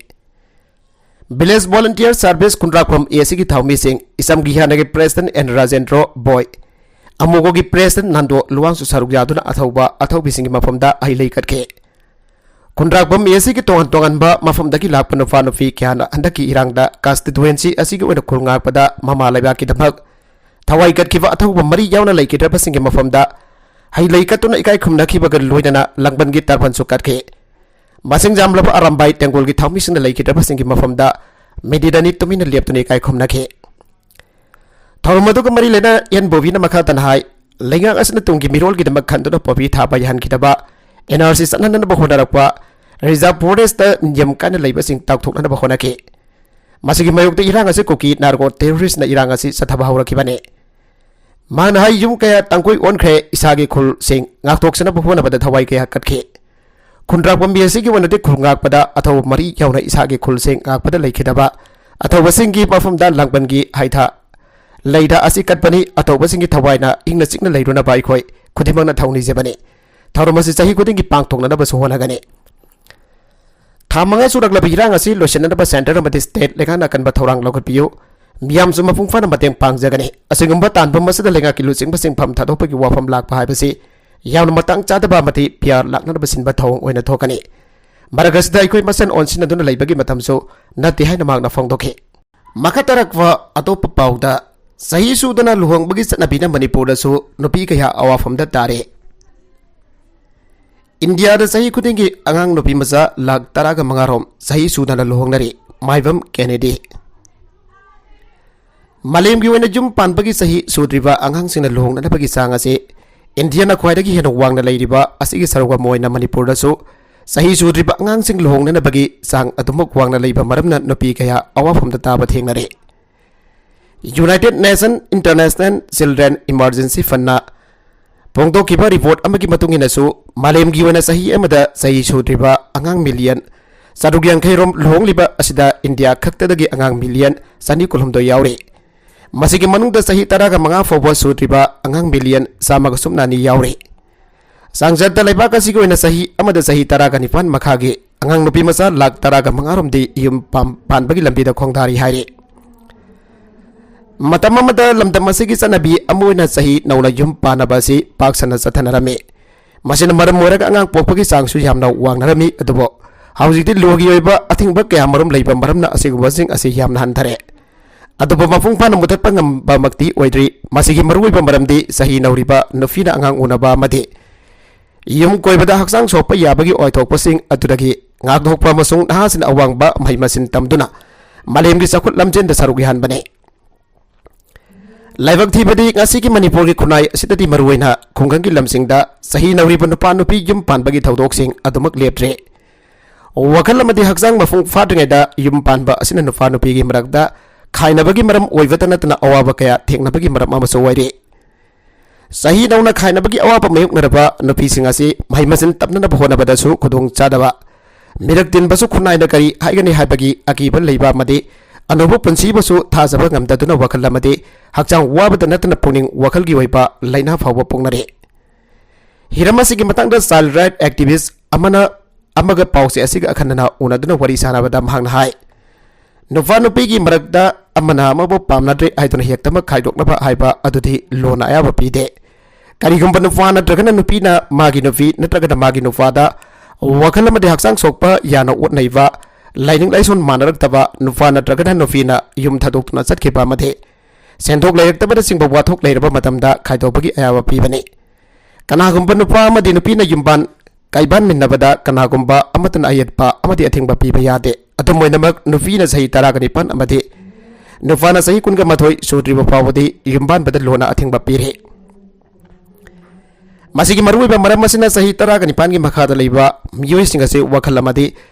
ꯚꯤꯂꯦꯖ ꯚꯣꯂꯨꯟꯇꯤꯌꯔ ꯁꯥꯔꯚꯤꯁ ꯈꯨꯟꯗ꯭ꯔꯥꯛꯐꯝ ꯑꯦ ꯁꯤꯒꯤ ꯊꯧꯃꯤꯁꯤꯡ ꯏꯆꯝꯒꯤ ꯍꯥꯟꯅꯒꯤ president and Rajendro boy, ꯑꯃꯨꯒꯣꯒꯤ president ꯅꯥꯟꯗꯣ ꯂꯨꯋꯥꯡꯁꯨ ꯁꯔꯨꯛ ꯌꯥꯗꯨꯅ ꯑꯊꯧꯕ ꯑꯊꯧꯕꯤꯁꯤꯡꯒꯤ ꯃꯐꯝꯗ ꯍꯩ ꯂꯩ ꯀꯠꯈꯤ꯫ ꯈꯨꯟꯗ꯭ꯔꯥꯛꯐꯝ ꯑꯦ ꯁꯤꯒꯤ ꯇꯣꯉꯥꯟ ꯇꯣꯉꯥꯟꯕ ꯃꯐꯝꯗꯒꯤ ꯂꯥꯛꯄ ꯅꯨꯄꯥ ꯅꯨꯄꯤ ꯀꯌꯥꯅ ꯍꯟꯗꯛꯀꯤ ꯏꯔꯥꯡꯗ ꯀꯟꯁꯇꯤꯇꯨꯋꯦꯟꯁꯤ ꯑꯁꯤꯒꯤ ꯑꯣꯏꯅ ꯈꯨꯜ ꯉꯥꯛꯄꯗ ꯃꯃꯥ ꯂꯩꯕꯥꯛꯀꯤꯗꯃꯛ ꯊꯋꯥꯏ ꯀꯠꯈꯤꯕ ꯑꯊꯧꯕ ꯃꯔꯤ ꯌꯥꯎꯅ ꯂꯩꯈꯤꯗ꯭ꯔꯕꯁꯤꯡꯒꯤ ꯃꯐꯝꯗ ꯍꯩ ꯂꯩ ꯀꯠꯇꯨꯅ ꯏꯀꯥꯏ ꯈꯨꯝꯅꯈꯤꯕꯒ ꯂꯣꯏꯅꯅ ꯂꯥꯡꯕꯟꯒꯤ ꯇꯔꯄꯟꯁꯨ ꯀꯠꯈꯤ꯫ ꯃꯁꯤꯡ ꯌꯥꯝꯂꯕ ꯑꯔꯥꯝꯕꯥꯏ ꯇꯦꯡꯒꯣꯜꯒꯤ ꯊꯧꯃꯤꯁꯤꯡꯅ ꯂꯩꯈꯤꯗ꯭ꯔꯕꯁꯤꯡꯒꯤ ꯃꯐꯝꯗ ꯃꯤꯅꯤꯠ ꯑꯅꯤ ꯇꯨꯃꯤꯟꯅ ꯂꯦꯞꯇꯨꯅ ꯏꯀꯥꯏ ꯈꯨꯝꯅꯈꯤ꯫ ꯊꯧꯔꯝ ꯑꯗꯨꯒ ꯃꯔꯤ ꯂꯩꯅ ꯑꯦꯟ ꯕꯣꯕꯤꯅ ꯃꯈꯥ ꯇꯥꯅ ꯍꯥꯏ, ꯂꯩꯉꯥꯛ ꯑꯁꯤꯅ ꯇꯨꯡꯒꯤ ꯃꯤꯔꯣꯜꯒꯤꯗꯃꯛ ꯈꯟꯗꯨꯅ ꯄꯣꯄꯤ ꯊꯥꯕ ꯌꯥꯍꯟꯈꯤꯗꯕ, ꯑꯦꯟ ꯑꯥꯔ ꯁꯤ ꯆꯠꯅꯅꯕ ꯍꯣꯠꯅꯔꯛꯄ, ꯔꯤꯖꯥꯔꯚ ꯐꯣꯔꯦꯁꯇ ꯅꯤꯌꯝ ꯀꯥꯏꯅ ꯂꯩꯕꯁꯤꯡ ꯇꯥꯎꯊꯣꯛꯅꯅꯕ ꯍꯣꯠꯅꯈꯤ꯫ ꯃꯁꯤꯒꯤ ꯃꯥꯌꯣꯛꯇ ꯏꯔꯥꯡ ꯑꯁꯤ ꯀꯨꯀꯤ ꯅꯥꯔꯀꯣ ꯇꯦꯔꯣꯔꯤꯁꯅ ꯏꯔꯥꯡ ꯑꯁꯤ ꯆꯠꯊꯕ ꯍꯧꯔꯛꯈꯤꯕꯅꯤ꯫ ꯃꯥꯅ ꯍꯥꯏ, ꯌꯨꯝ ꯀꯌꯥ ꯇꯥꯡꯀꯣꯏ ꯑꯣꯟꯈ꯭ꯔꯦ, ꯏꯁꯥꯒꯤ ꯈꯨꯜꯁꯤꯡ ꯉꯥꯛꯊꯣꯛꯆꯅꯕ ꯍꯣꯠꯅꯕꯗ ꯊꯋꯥꯏ ꯀꯌꯥ ꯀꯠꯈꯤ꯫ ꯈꯨꯟꯗ꯭ꯔꯥꯛꯄꯝ ꯑꯁꯤꯒꯤ ꯑꯣꯏꯅꯗꯤ ꯈꯨꯜ ꯉꯥꯛꯄꯗ ꯑꯊꯧꯕ ꯃꯔꯤ ꯌꯥꯎꯅ ꯏꯁꯥꯒꯤ ꯈꯨꯜꯁꯤꯡ ꯉꯥꯛꯄꯗ ꯂꯩꯈꯤꯗꯕ ꯑꯊꯧꯕꯁꯤꯡꯒꯤ ꯃꯐꯝꯗ ꯂꯥꯡꯕꯟꯒꯤ ꯍꯩꯊꯥ ꯂꯩꯗ ꯑꯁꯤ ꯀꯠꯄꯅꯤ꯫ ꯑꯊꯧꯕꯁꯤꯡꯒꯤ ꯊꯋꯥꯏꯅ ꯏꯪꯅ ꯆꯤꯛꯅ ꯂꯩꯔꯨꯅꯕ ꯑꯩꯈꯣꯏ ꯈꯨꯗꯤꯡꯃꯛꯅ ꯊꯧꯅꯤꯖꯕꯅꯤ꯫ ꯊꯧꯔꯝ ꯑꯁꯤ ꯆꯍꯤ ꯈꯨꯗꯤꯡꯒꯤ ꯄꯥꯡꯊꯣꯛꯅꯅꯕꯁꯨ ꯍꯣꯠꯅꯒꯅꯤ꯫ ꯊꯥ ꯃꯉꯥ ꯁꯨꯔꯛꯂꯕ ꯏꯔꯥꯡ ꯑꯁꯤ ꯂꯣꯏꯁꯤꯟꯅꯅꯕ ꯁꯦꯟꯇꯔ ꯑꯃꯗꯤ ꯁ꯭ꯇꯦꯠ ꯂꯩꯉꯥꯛꯅ ꯑꯀꯟꯕ ꯊꯧꯔꯥꯡ ꯂꯧꯈꯠꯄꯤꯌꯨ꯫ ꯃꯤꯌꯥꯝꯁꯨ ꯃꯄꯨꯡ ꯐꯥꯅ ꯃꯇꯦꯡ ꯄꯥꯡꯖꯒꯅꯤ꯫ ꯑꯁꯤꯒꯨꯝꯕ ꯇꯥꯟꯐꯝ ꯑꯁꯤꯗ ꯂꯩꯉꯥꯛꯀꯤ ꯂꯨꯆꯤꯡꯕꯁꯤꯡ ꯐꯝ ꯊꯥꯗꯣꯛꯄꯒꯤ ꯋꯥꯐꯝ ꯂꯥꯛꯄ ꯍꯥꯏꯕꯁꯤ ꯌꯥꯝꯅ ꯃꯇꯥꯡ ꯆꯥꯗꯕ ꯑꯃꯗꯤ ꯄꯤ ꯑꯥꯔ ꯂꯥꯛꯅꯅꯕ ꯁꯤꯟꯕ ꯊꯧꯑꯣꯡ ꯑꯣꯏꯅ ꯊꯣꯛꯀꯅꯤ꯫ ꯃꯔꯛ ꯑꯁꯤꯗ ꯑꯩꯈꯣꯏ ꯃꯁꯦꯟ ꯑꯣꯟꯁꯤꯟꯅꯗꯨꯅ ꯂꯩꯕꯒꯤ ꯃꯇꯝꯁꯨ ꯅꯠꯇꯦ ꯍꯥꯏꯅ ꯃꯍꯥꯛꯅ ꯐꯣꯡꯗꯣꯛꯈꯤ꯫ ꯃꯈꯥ ꯇꯥꯔꯛꯄ ꯑꯇꯣꯞꯄ ꯄꯥꯎꯗ, ꯆꯍꯤ ꯁꯨꯗꯅ ꯂꯨꯍꯣꯡꯕꯒꯤ ꯆꯠꯅꯕꯤꯅ ꯃꯅꯤꯄꯨꯔꯗꯁꯨ ꯅꯨꯄꯤ ꯀꯌꯥ ꯑꯋꯥꯐꯝꯗ ꯇꯥꯔꯦ꯫ ꯏꯟꯗꯤꯌꯥꯗ ꯆꯍꯤ ꯈꯨꯗꯤꯡꯒꯤ ꯑꯉꯥꯡ ꯅꯨꯄꯤ ꯃꯆꯥ ꯂꯥꯈ ꯇꯔꯥꯒ ꯃꯉꯥ ꯔꯣꯝ ꯆꯍꯤ ꯁꯨꯗꯅ ꯂꯨꯍꯣꯡꯅꯔꯤ꯫ ꯃꯥꯏꯕꯝ ꯀꯦꯅꯦꯗꯤ꯫ ꯃꯥꯂꯦꯝꯒꯤ ꯑꯣꯏꯅ ꯌꯨꯝ ꯄꯥꯟꯕꯒꯤ ꯆꯍꯤ ꯁꯨꯗ꯭ꯔꯤꯕ ꯑꯉꯥꯡꯁꯤꯡꯅ ꯂꯨꯍꯣꯡꯅꯅꯕꯒꯤ ꯆꯥꯡ ꯑꯁꯤ ꯏꯟꯗꯤꯌꯥꯅ ꯈ꯭ꯋꯥꯏꯗꯒꯤ ꯍꯦꯟꯅ ꯋꯥꯡꯅ ꯂꯩꯔꯤꯕ ꯑꯁꯤꯒꯤ ꯁꯔꯨꯛ ꯑꯃ ꯑꯣꯏꯅ ꯃꯅꯤꯄꯨꯔꯗꯁꯨ ꯆꯍꯤ ꯁꯨꯗ꯭ꯔꯤꯕ ꯑꯉꯥꯡꯁꯤꯡ ꯂꯨꯍꯣꯡꯅꯅꯕꯒꯤ ꯆꯥꯡ ꯑꯗꯨꯃꯛ ꯋꯥꯡꯅ ꯂꯩꯕ ꯃꯔꯝꯅ ꯅꯨꯄꯤ ꯀꯌꯥ ꯑꯋꯥꯐꯝꯗ ꯇꯥꯕ ꯊꯦꯡꯅꯔꯦ꯫ United Nation International Children Emergency Fundꯅ ꯐꯣꯡꯗꯣꯛꯈꯤꯕ ꯔꯤꯄꯣꯔꯠ ꯑꯃꯒꯤ ꯃꯇꯨꯡ ꯏꯟꯅꯁꯨ, ꯃꯥꯂꯦꯝꯒꯤ ꯑꯣꯏꯅ ꯆꯍꯤ ꯑꯃꯗ ꯆꯍꯤ ꯁꯨꯗ꯭ꯔꯤꯕ ꯑꯉꯥꯡ ꯃꯤꯂꯤꯌꯟ ꯆꯥꯇ꯭ꯔꯨꯛ ꯌꯥꯡꯈꯩ ꯔꯣꯝ ꯂꯨꯍꯣꯡꯂꯤꯕ ꯑꯁꯤꯗ ꯏꯟꯗꯤꯌꯥ ꯈꯛꯇꯗꯒꯤ ꯑꯉꯥꯡ ꯃꯤꯂꯤꯌꯟ ꯆꯅꯤ ꯀꯨꯟꯍꯨꯝꯗꯣꯏ ꯌꯥꯎꯔꯤ꯫ ꯃꯁꯤꯒꯤ ꯃꯅꯨꯡꯗ ꯆꯍꯤ ꯇꯔꯥꯒ ꯃꯉꯥ ꯐꯥꯎꯕ ꯁꯨꯗ꯭ꯔꯤꯕ ꯑꯉꯥꯡ ꯃꯤꯂꯤꯌꯟ ꯆꯥꯝꯃꯒ ꯁꯨꯞꯅ ꯑꯅꯤ ꯌꯥꯎꯔꯤ꯫ ꯆꯥꯡꯆꯠꯇ ꯂꯩꯕꯥꯛ ꯑꯁꯤꯒꯤ ꯑꯣꯏꯅ ꯆꯍꯤ ꯑꯃꯗ ꯆꯍꯤ ꯇꯔꯥꯒ ꯅꯤꯄꯥꯟ ꯃꯈꯥꯒꯤ ꯑꯉꯥꯡ ꯅꯨꯄꯤ ꯃꯆꯥ ꯂꯥꯈ ꯇꯔꯥꯒ ꯃꯉꯥ ꯔꯣꯝꯗꯤ ꯌꯨꯝ ꯄꯥꯝ-, ꯄꯥꯟꯕꯒꯤ ꯂꯝꯕꯤꯗ ꯈꯣꯡꯗꯥꯔꯤ ꯍꯥꯏꯔꯤ꯫ ꯃꯇꯝ ꯑꯃꯗ ꯂꯝꯗꯝ ꯑꯁꯤꯒꯤ ꯆꯠꯅꯕꯤ ꯑꯃ ꯑꯣꯏꯅ ꯆꯍꯤ ꯅꯧꯅ ꯌꯨꯝ ꯄꯥꯟꯅꯕ ꯑꯁꯤ ꯄꯥꯛ ꯁꯟꯅ ꯆꯠꯊꯅꯔꯝꯃꯤ꯫ ꯃꯁꯤꯅ ꯃꯔꯝ ꯑꯣꯏꯔꯒ ꯑꯉꯥꯡ ꯄꯣꯛꯄꯒꯤ ꯆꯥꯡꯁꯨ ꯌꯥꯝꯅ ꯋꯥꯡꯅꯔꯝꯃꯤ꯫ ꯑꯗꯨꯕꯨ ꯍꯧꯖꯤꯛꯇꯤ ꯂꯨꯒꯤ ꯑꯣꯏꯕ ꯑꯊꯤꯡꯕ ꯀꯌꯥ ꯃꯔꯨꯝ ꯂꯩꯕ ꯃꯔꯝꯅ ꯑꯁꯤꯒꯨꯝꯕꯁꯤꯡ ꯑꯁꯤ ꯌꯥꯝꯅ ꯍꯟꯊꯔꯦ꯫ ꯑꯗꯨꯕꯨ ꯃꯄꯨꯡ ꯐꯥꯅ ꯃꯨꯊꯠꯄ ꯉꯝꯕꯃꯛꯇꯤ ꯑꯣꯏꯗ꯭ꯔꯤ꯫ ꯃꯁꯤꯒꯤ ꯃꯔꯨꯑꯣꯏꯕ ꯃꯔꯝꯗꯤ ꯆꯍꯤ ꯅꯧꯔꯤꯕ ꯅꯨꯄꯤꯅ ꯑꯉꯥꯡ ꯎꯅꯕ ꯑꯃꯗꯤ ꯌꯨꯝ ꯀꯣꯏꯕꯗ ꯍꯛꯆꯥꯡ ꯁꯣꯛꯄ ꯌꯥꯕꯒꯤ ꯑꯣꯏꯊꯣꯛꯄꯁꯤꯡ ꯑꯗꯨꯗꯒꯤ ꯉꯥꯛꯊꯣꯛꯄ ꯑꯃꯁꯨꯡ ꯅꯍꯥꯁꯤꯡꯅ ꯑꯋꯥꯡꯕ ꯃꯍꯩ ꯃꯁꯤꯡ ꯇꯝꯗꯨꯅ ꯃꯥꯂꯦꯝꯒꯤ ꯆꯥꯎꯈꯠ ꯂꯝꯖꯦꯟꯗ ꯁꯔꯨꯛ ꯌꯥꯍꯟꯕꯅꯤ꯫ ꯂꯥꯏꯕꯛ ꯊꯤꯕꯗꯤ ꯉꯁꯤꯒꯤ ꯃꯅꯤꯄꯨꯔꯒꯤ ꯈꯨꯟꯅꯥꯏ ꯑꯁꯤꯗꯗꯤ ꯃꯔꯨꯑꯣꯏꯅ ꯈꯨꯡꯒꯪꯒꯤ ꯂꯝꯁꯤꯡꯗ ꯆꯍꯤ ꯅꯧꯔꯤꯕ ꯅꯨꯄꯥ ꯅꯨꯄꯤ ꯌꯨꯝ ꯄꯥꯟꯕꯒꯤ ꯊꯧꯗꯣꯛꯁꯤꯡ ꯑꯗꯨꯃꯛ ꯂꯦꯞꯇ꯭ꯔꯦ꯫ ꯋꯥꯈꯜ ꯑꯃꯗꯤ ꯍꯛꯆꯥꯡ ꯃꯄꯨꯡ ꯐꯥꯗ꯭ꯔꯤꯉꯩꯗ ꯌꯨꯝ ꯄꯥꯟꯕ ꯑꯁꯤꯅ ꯅꯨꯄꯥ ꯅꯨꯄꯤꯒꯤ ꯃꯔꯛꯇ ꯈꯥꯏꯅꯕꯒꯤ ꯃꯔꯝ ꯑꯣꯏꯕꯇ ꯅꯠꯇꯅ ꯑꯋꯥꯕ ꯀꯌꯥ ꯊꯦꯡꯅꯕꯒꯤ ꯃꯔꯝ ꯑꯃꯁꯨ ꯑꯣꯏꯔꯤ꯫ ꯆꯍꯤ ꯅꯧꯅ ꯈꯥꯏꯅꯕꯒꯤ ꯑꯋꯥꯕ ꯃꯥꯌꯣꯛꯅꯔꯕ ꯅꯨꯄꯤꯁꯤꯡ ꯑꯁꯤ ꯃꯍꯩ ꯃꯁꯤꯡ ꯇꯝꯅꯅꯕ ꯍꯣꯠꯅꯕꯗꯁꯨ ꯈꯨꯗꯣꯡ ꯆꯥꯗꯕ, ꯃꯤꯔꯛ ꯇꯤꯟꯕꯁꯨ ꯈꯨꯟꯅꯥꯏꯅ ꯀꯔꯤ ꯍꯥꯏꯒꯅꯤ ꯍꯥꯏꯕꯒꯤ ꯑꯀꯤꯕ ꯂꯩꯕ ꯑꯃꯗꯤ ꯑꯅꯧꯕ ꯄꯨꯟꯁꯤꯕꯨꯁꯨ ꯊꯥꯖꯕ ꯉꯝꯗꯗꯨꯅ ꯋꯥꯈꯜ ꯑꯃꯗꯤ ꯍꯛꯆꯥꯡ ꯋꯥꯕꯗ ꯅꯠꯇꯅ ꯄꯨꯛꯅꯤꯡ ꯋꯥꯈꯜꯒꯤ ꯑꯣꯏꯕ ꯂꯥꯏꯅꯥ ꯐꯥꯎꯕ ꯄꯣꯛꯅꯔꯤ꯫ ꯍꯤꯔꯝ ꯑꯁꯤꯒꯤ ꯃꯇꯥꯡꯗ child right activist ꯑꯃꯅ ꯑꯃꯒ ꯄꯥꯎꯆꯦ ꯑꯁꯤꯒ ꯑꯈꯟꯅꯅ ꯎꯅꯗꯨꯅ ꯋꯥꯔꯤ ꯁꯥꯟꯅꯕꯗ ꯃꯍꯥꯛꯅ ꯍꯥꯏ, ꯅꯨꯄꯥ ꯅꯨꯄꯤꯒꯤ ꯃꯔꯛꯇ ꯑꯃꯅ ꯑꯃꯕꯨ ꯄꯥꯝꯅꯗ꯭ꯔꯦ ꯍꯥꯏꯗꯨꯅ ꯍꯦꯛꯇꯃꯛ ꯈꯥꯏꯗꯣꯛꯅꯕ ꯍꯥꯏꯕ ꯑꯗꯨꯗꯤ ꯂꯣꯅ ꯑꯌꯥꯕ ꯄꯤꯗꯦ꯫ ꯀꯔꯤꯒꯨꯝꯕ ꯅꯨꯄꯥ ꯅꯠꯇ꯭ꯔꯒꯅ ꯅꯨꯄꯤꯅ ꯃꯥꯒꯤ ꯅꯨꯄꯤ ꯅꯠꯇ꯭ꯔꯒꯅ ꯃꯥꯒꯤ ꯅꯨꯄꯥꯗ ꯋꯥꯈꯜ ꯑꯃꯗꯤ ꯍꯛꯆꯥꯡ ꯁꯣꯛꯄ ꯌꯥꯅ ꯑꯣꯠꯅꯩꯕ, ꯂꯥꯏꯅꯤꯡ ꯂꯥꯏꯁꯣꯟ ꯃꯥꯟꯅꯔꯛꯇꯕ, ꯅꯨꯄꯥ ꯅꯠꯇ꯭ꯔꯒꯅ ꯅꯨꯄꯤꯅ ꯌꯨꯝ ꯊꯥꯗꯣꯛꯇꯨꯅ ꯆꯠꯈꯤꯕ ꯑꯃꯗꯤ ꯁꯦꯟꯊꯣꯛ ꯂꯩꯔꯛꯇꯕꯅꯆꯤꯡꯕ ꯋꯥꯊꯣꯛ ꯂꯩꯔꯕ ꯃꯇꯝꯗ ꯈꯥꯏꯗꯣꯛꯄꯒꯤ ꯑꯌꯥꯕ ꯄꯤꯕꯅꯤ꯫ ꯀꯅꯥꯒꯨꯝꯕ ꯅꯨꯄꯥ ꯑꯃꯗꯤ ꯅꯨꯄꯤꯅ ꯌꯨꯝꯕꯥꯟ ꯀꯥꯏꯕꯥꯟꯃꯤꯟꯅꯕꯗ ꯀꯅꯥꯒꯨꯝꯕ ꯑꯃꯠꯇꯅ ꯑꯌꯦꯠꯄ ꯑꯃꯗꯤ ꯑꯊꯤꯡꯕ ꯄꯤꯕ ꯌꯥꯗꯦ꯫ ꯑꯗꯨꯝ ꯑꯣꯏꯅꯃꯛ, ꯅꯨꯄꯤꯅ ꯆꯍꯤ ꯇꯔꯥꯒ ꯅꯤꯄꯥꯟ ꯑꯃꯗꯤ ꯅꯨꯄꯥꯅ ꯆꯍꯤ ꯀꯨꯟꯒ ꯃꯥꯊꯣꯏ ꯁꯨꯗ꯭ꯔꯤꯕ ꯐꯥꯎꯕꯗꯤ ꯌꯨꯝ ꯄꯥꯟꯕꯗ ꯂꯣꯟꯅ ꯑꯊꯤꯡꯕ ꯄꯤꯔꯤ꯫ ꯃꯁꯤꯒꯤ ꯃꯔꯨꯑꯣꯏꯕ ꯃꯔꯝ ꯑꯁꯤꯅ ꯆꯍꯤ ꯇꯔꯥꯒ ꯅꯤꯄꯥꯟꯒꯤ ꯃꯈꯥꯗ ꯂꯩꯕ ꯃꯤꯑꯣꯏꯁꯤꯡ ꯑꯁꯤ ꯋꯥꯈꯜ ꯑꯃꯗꯤ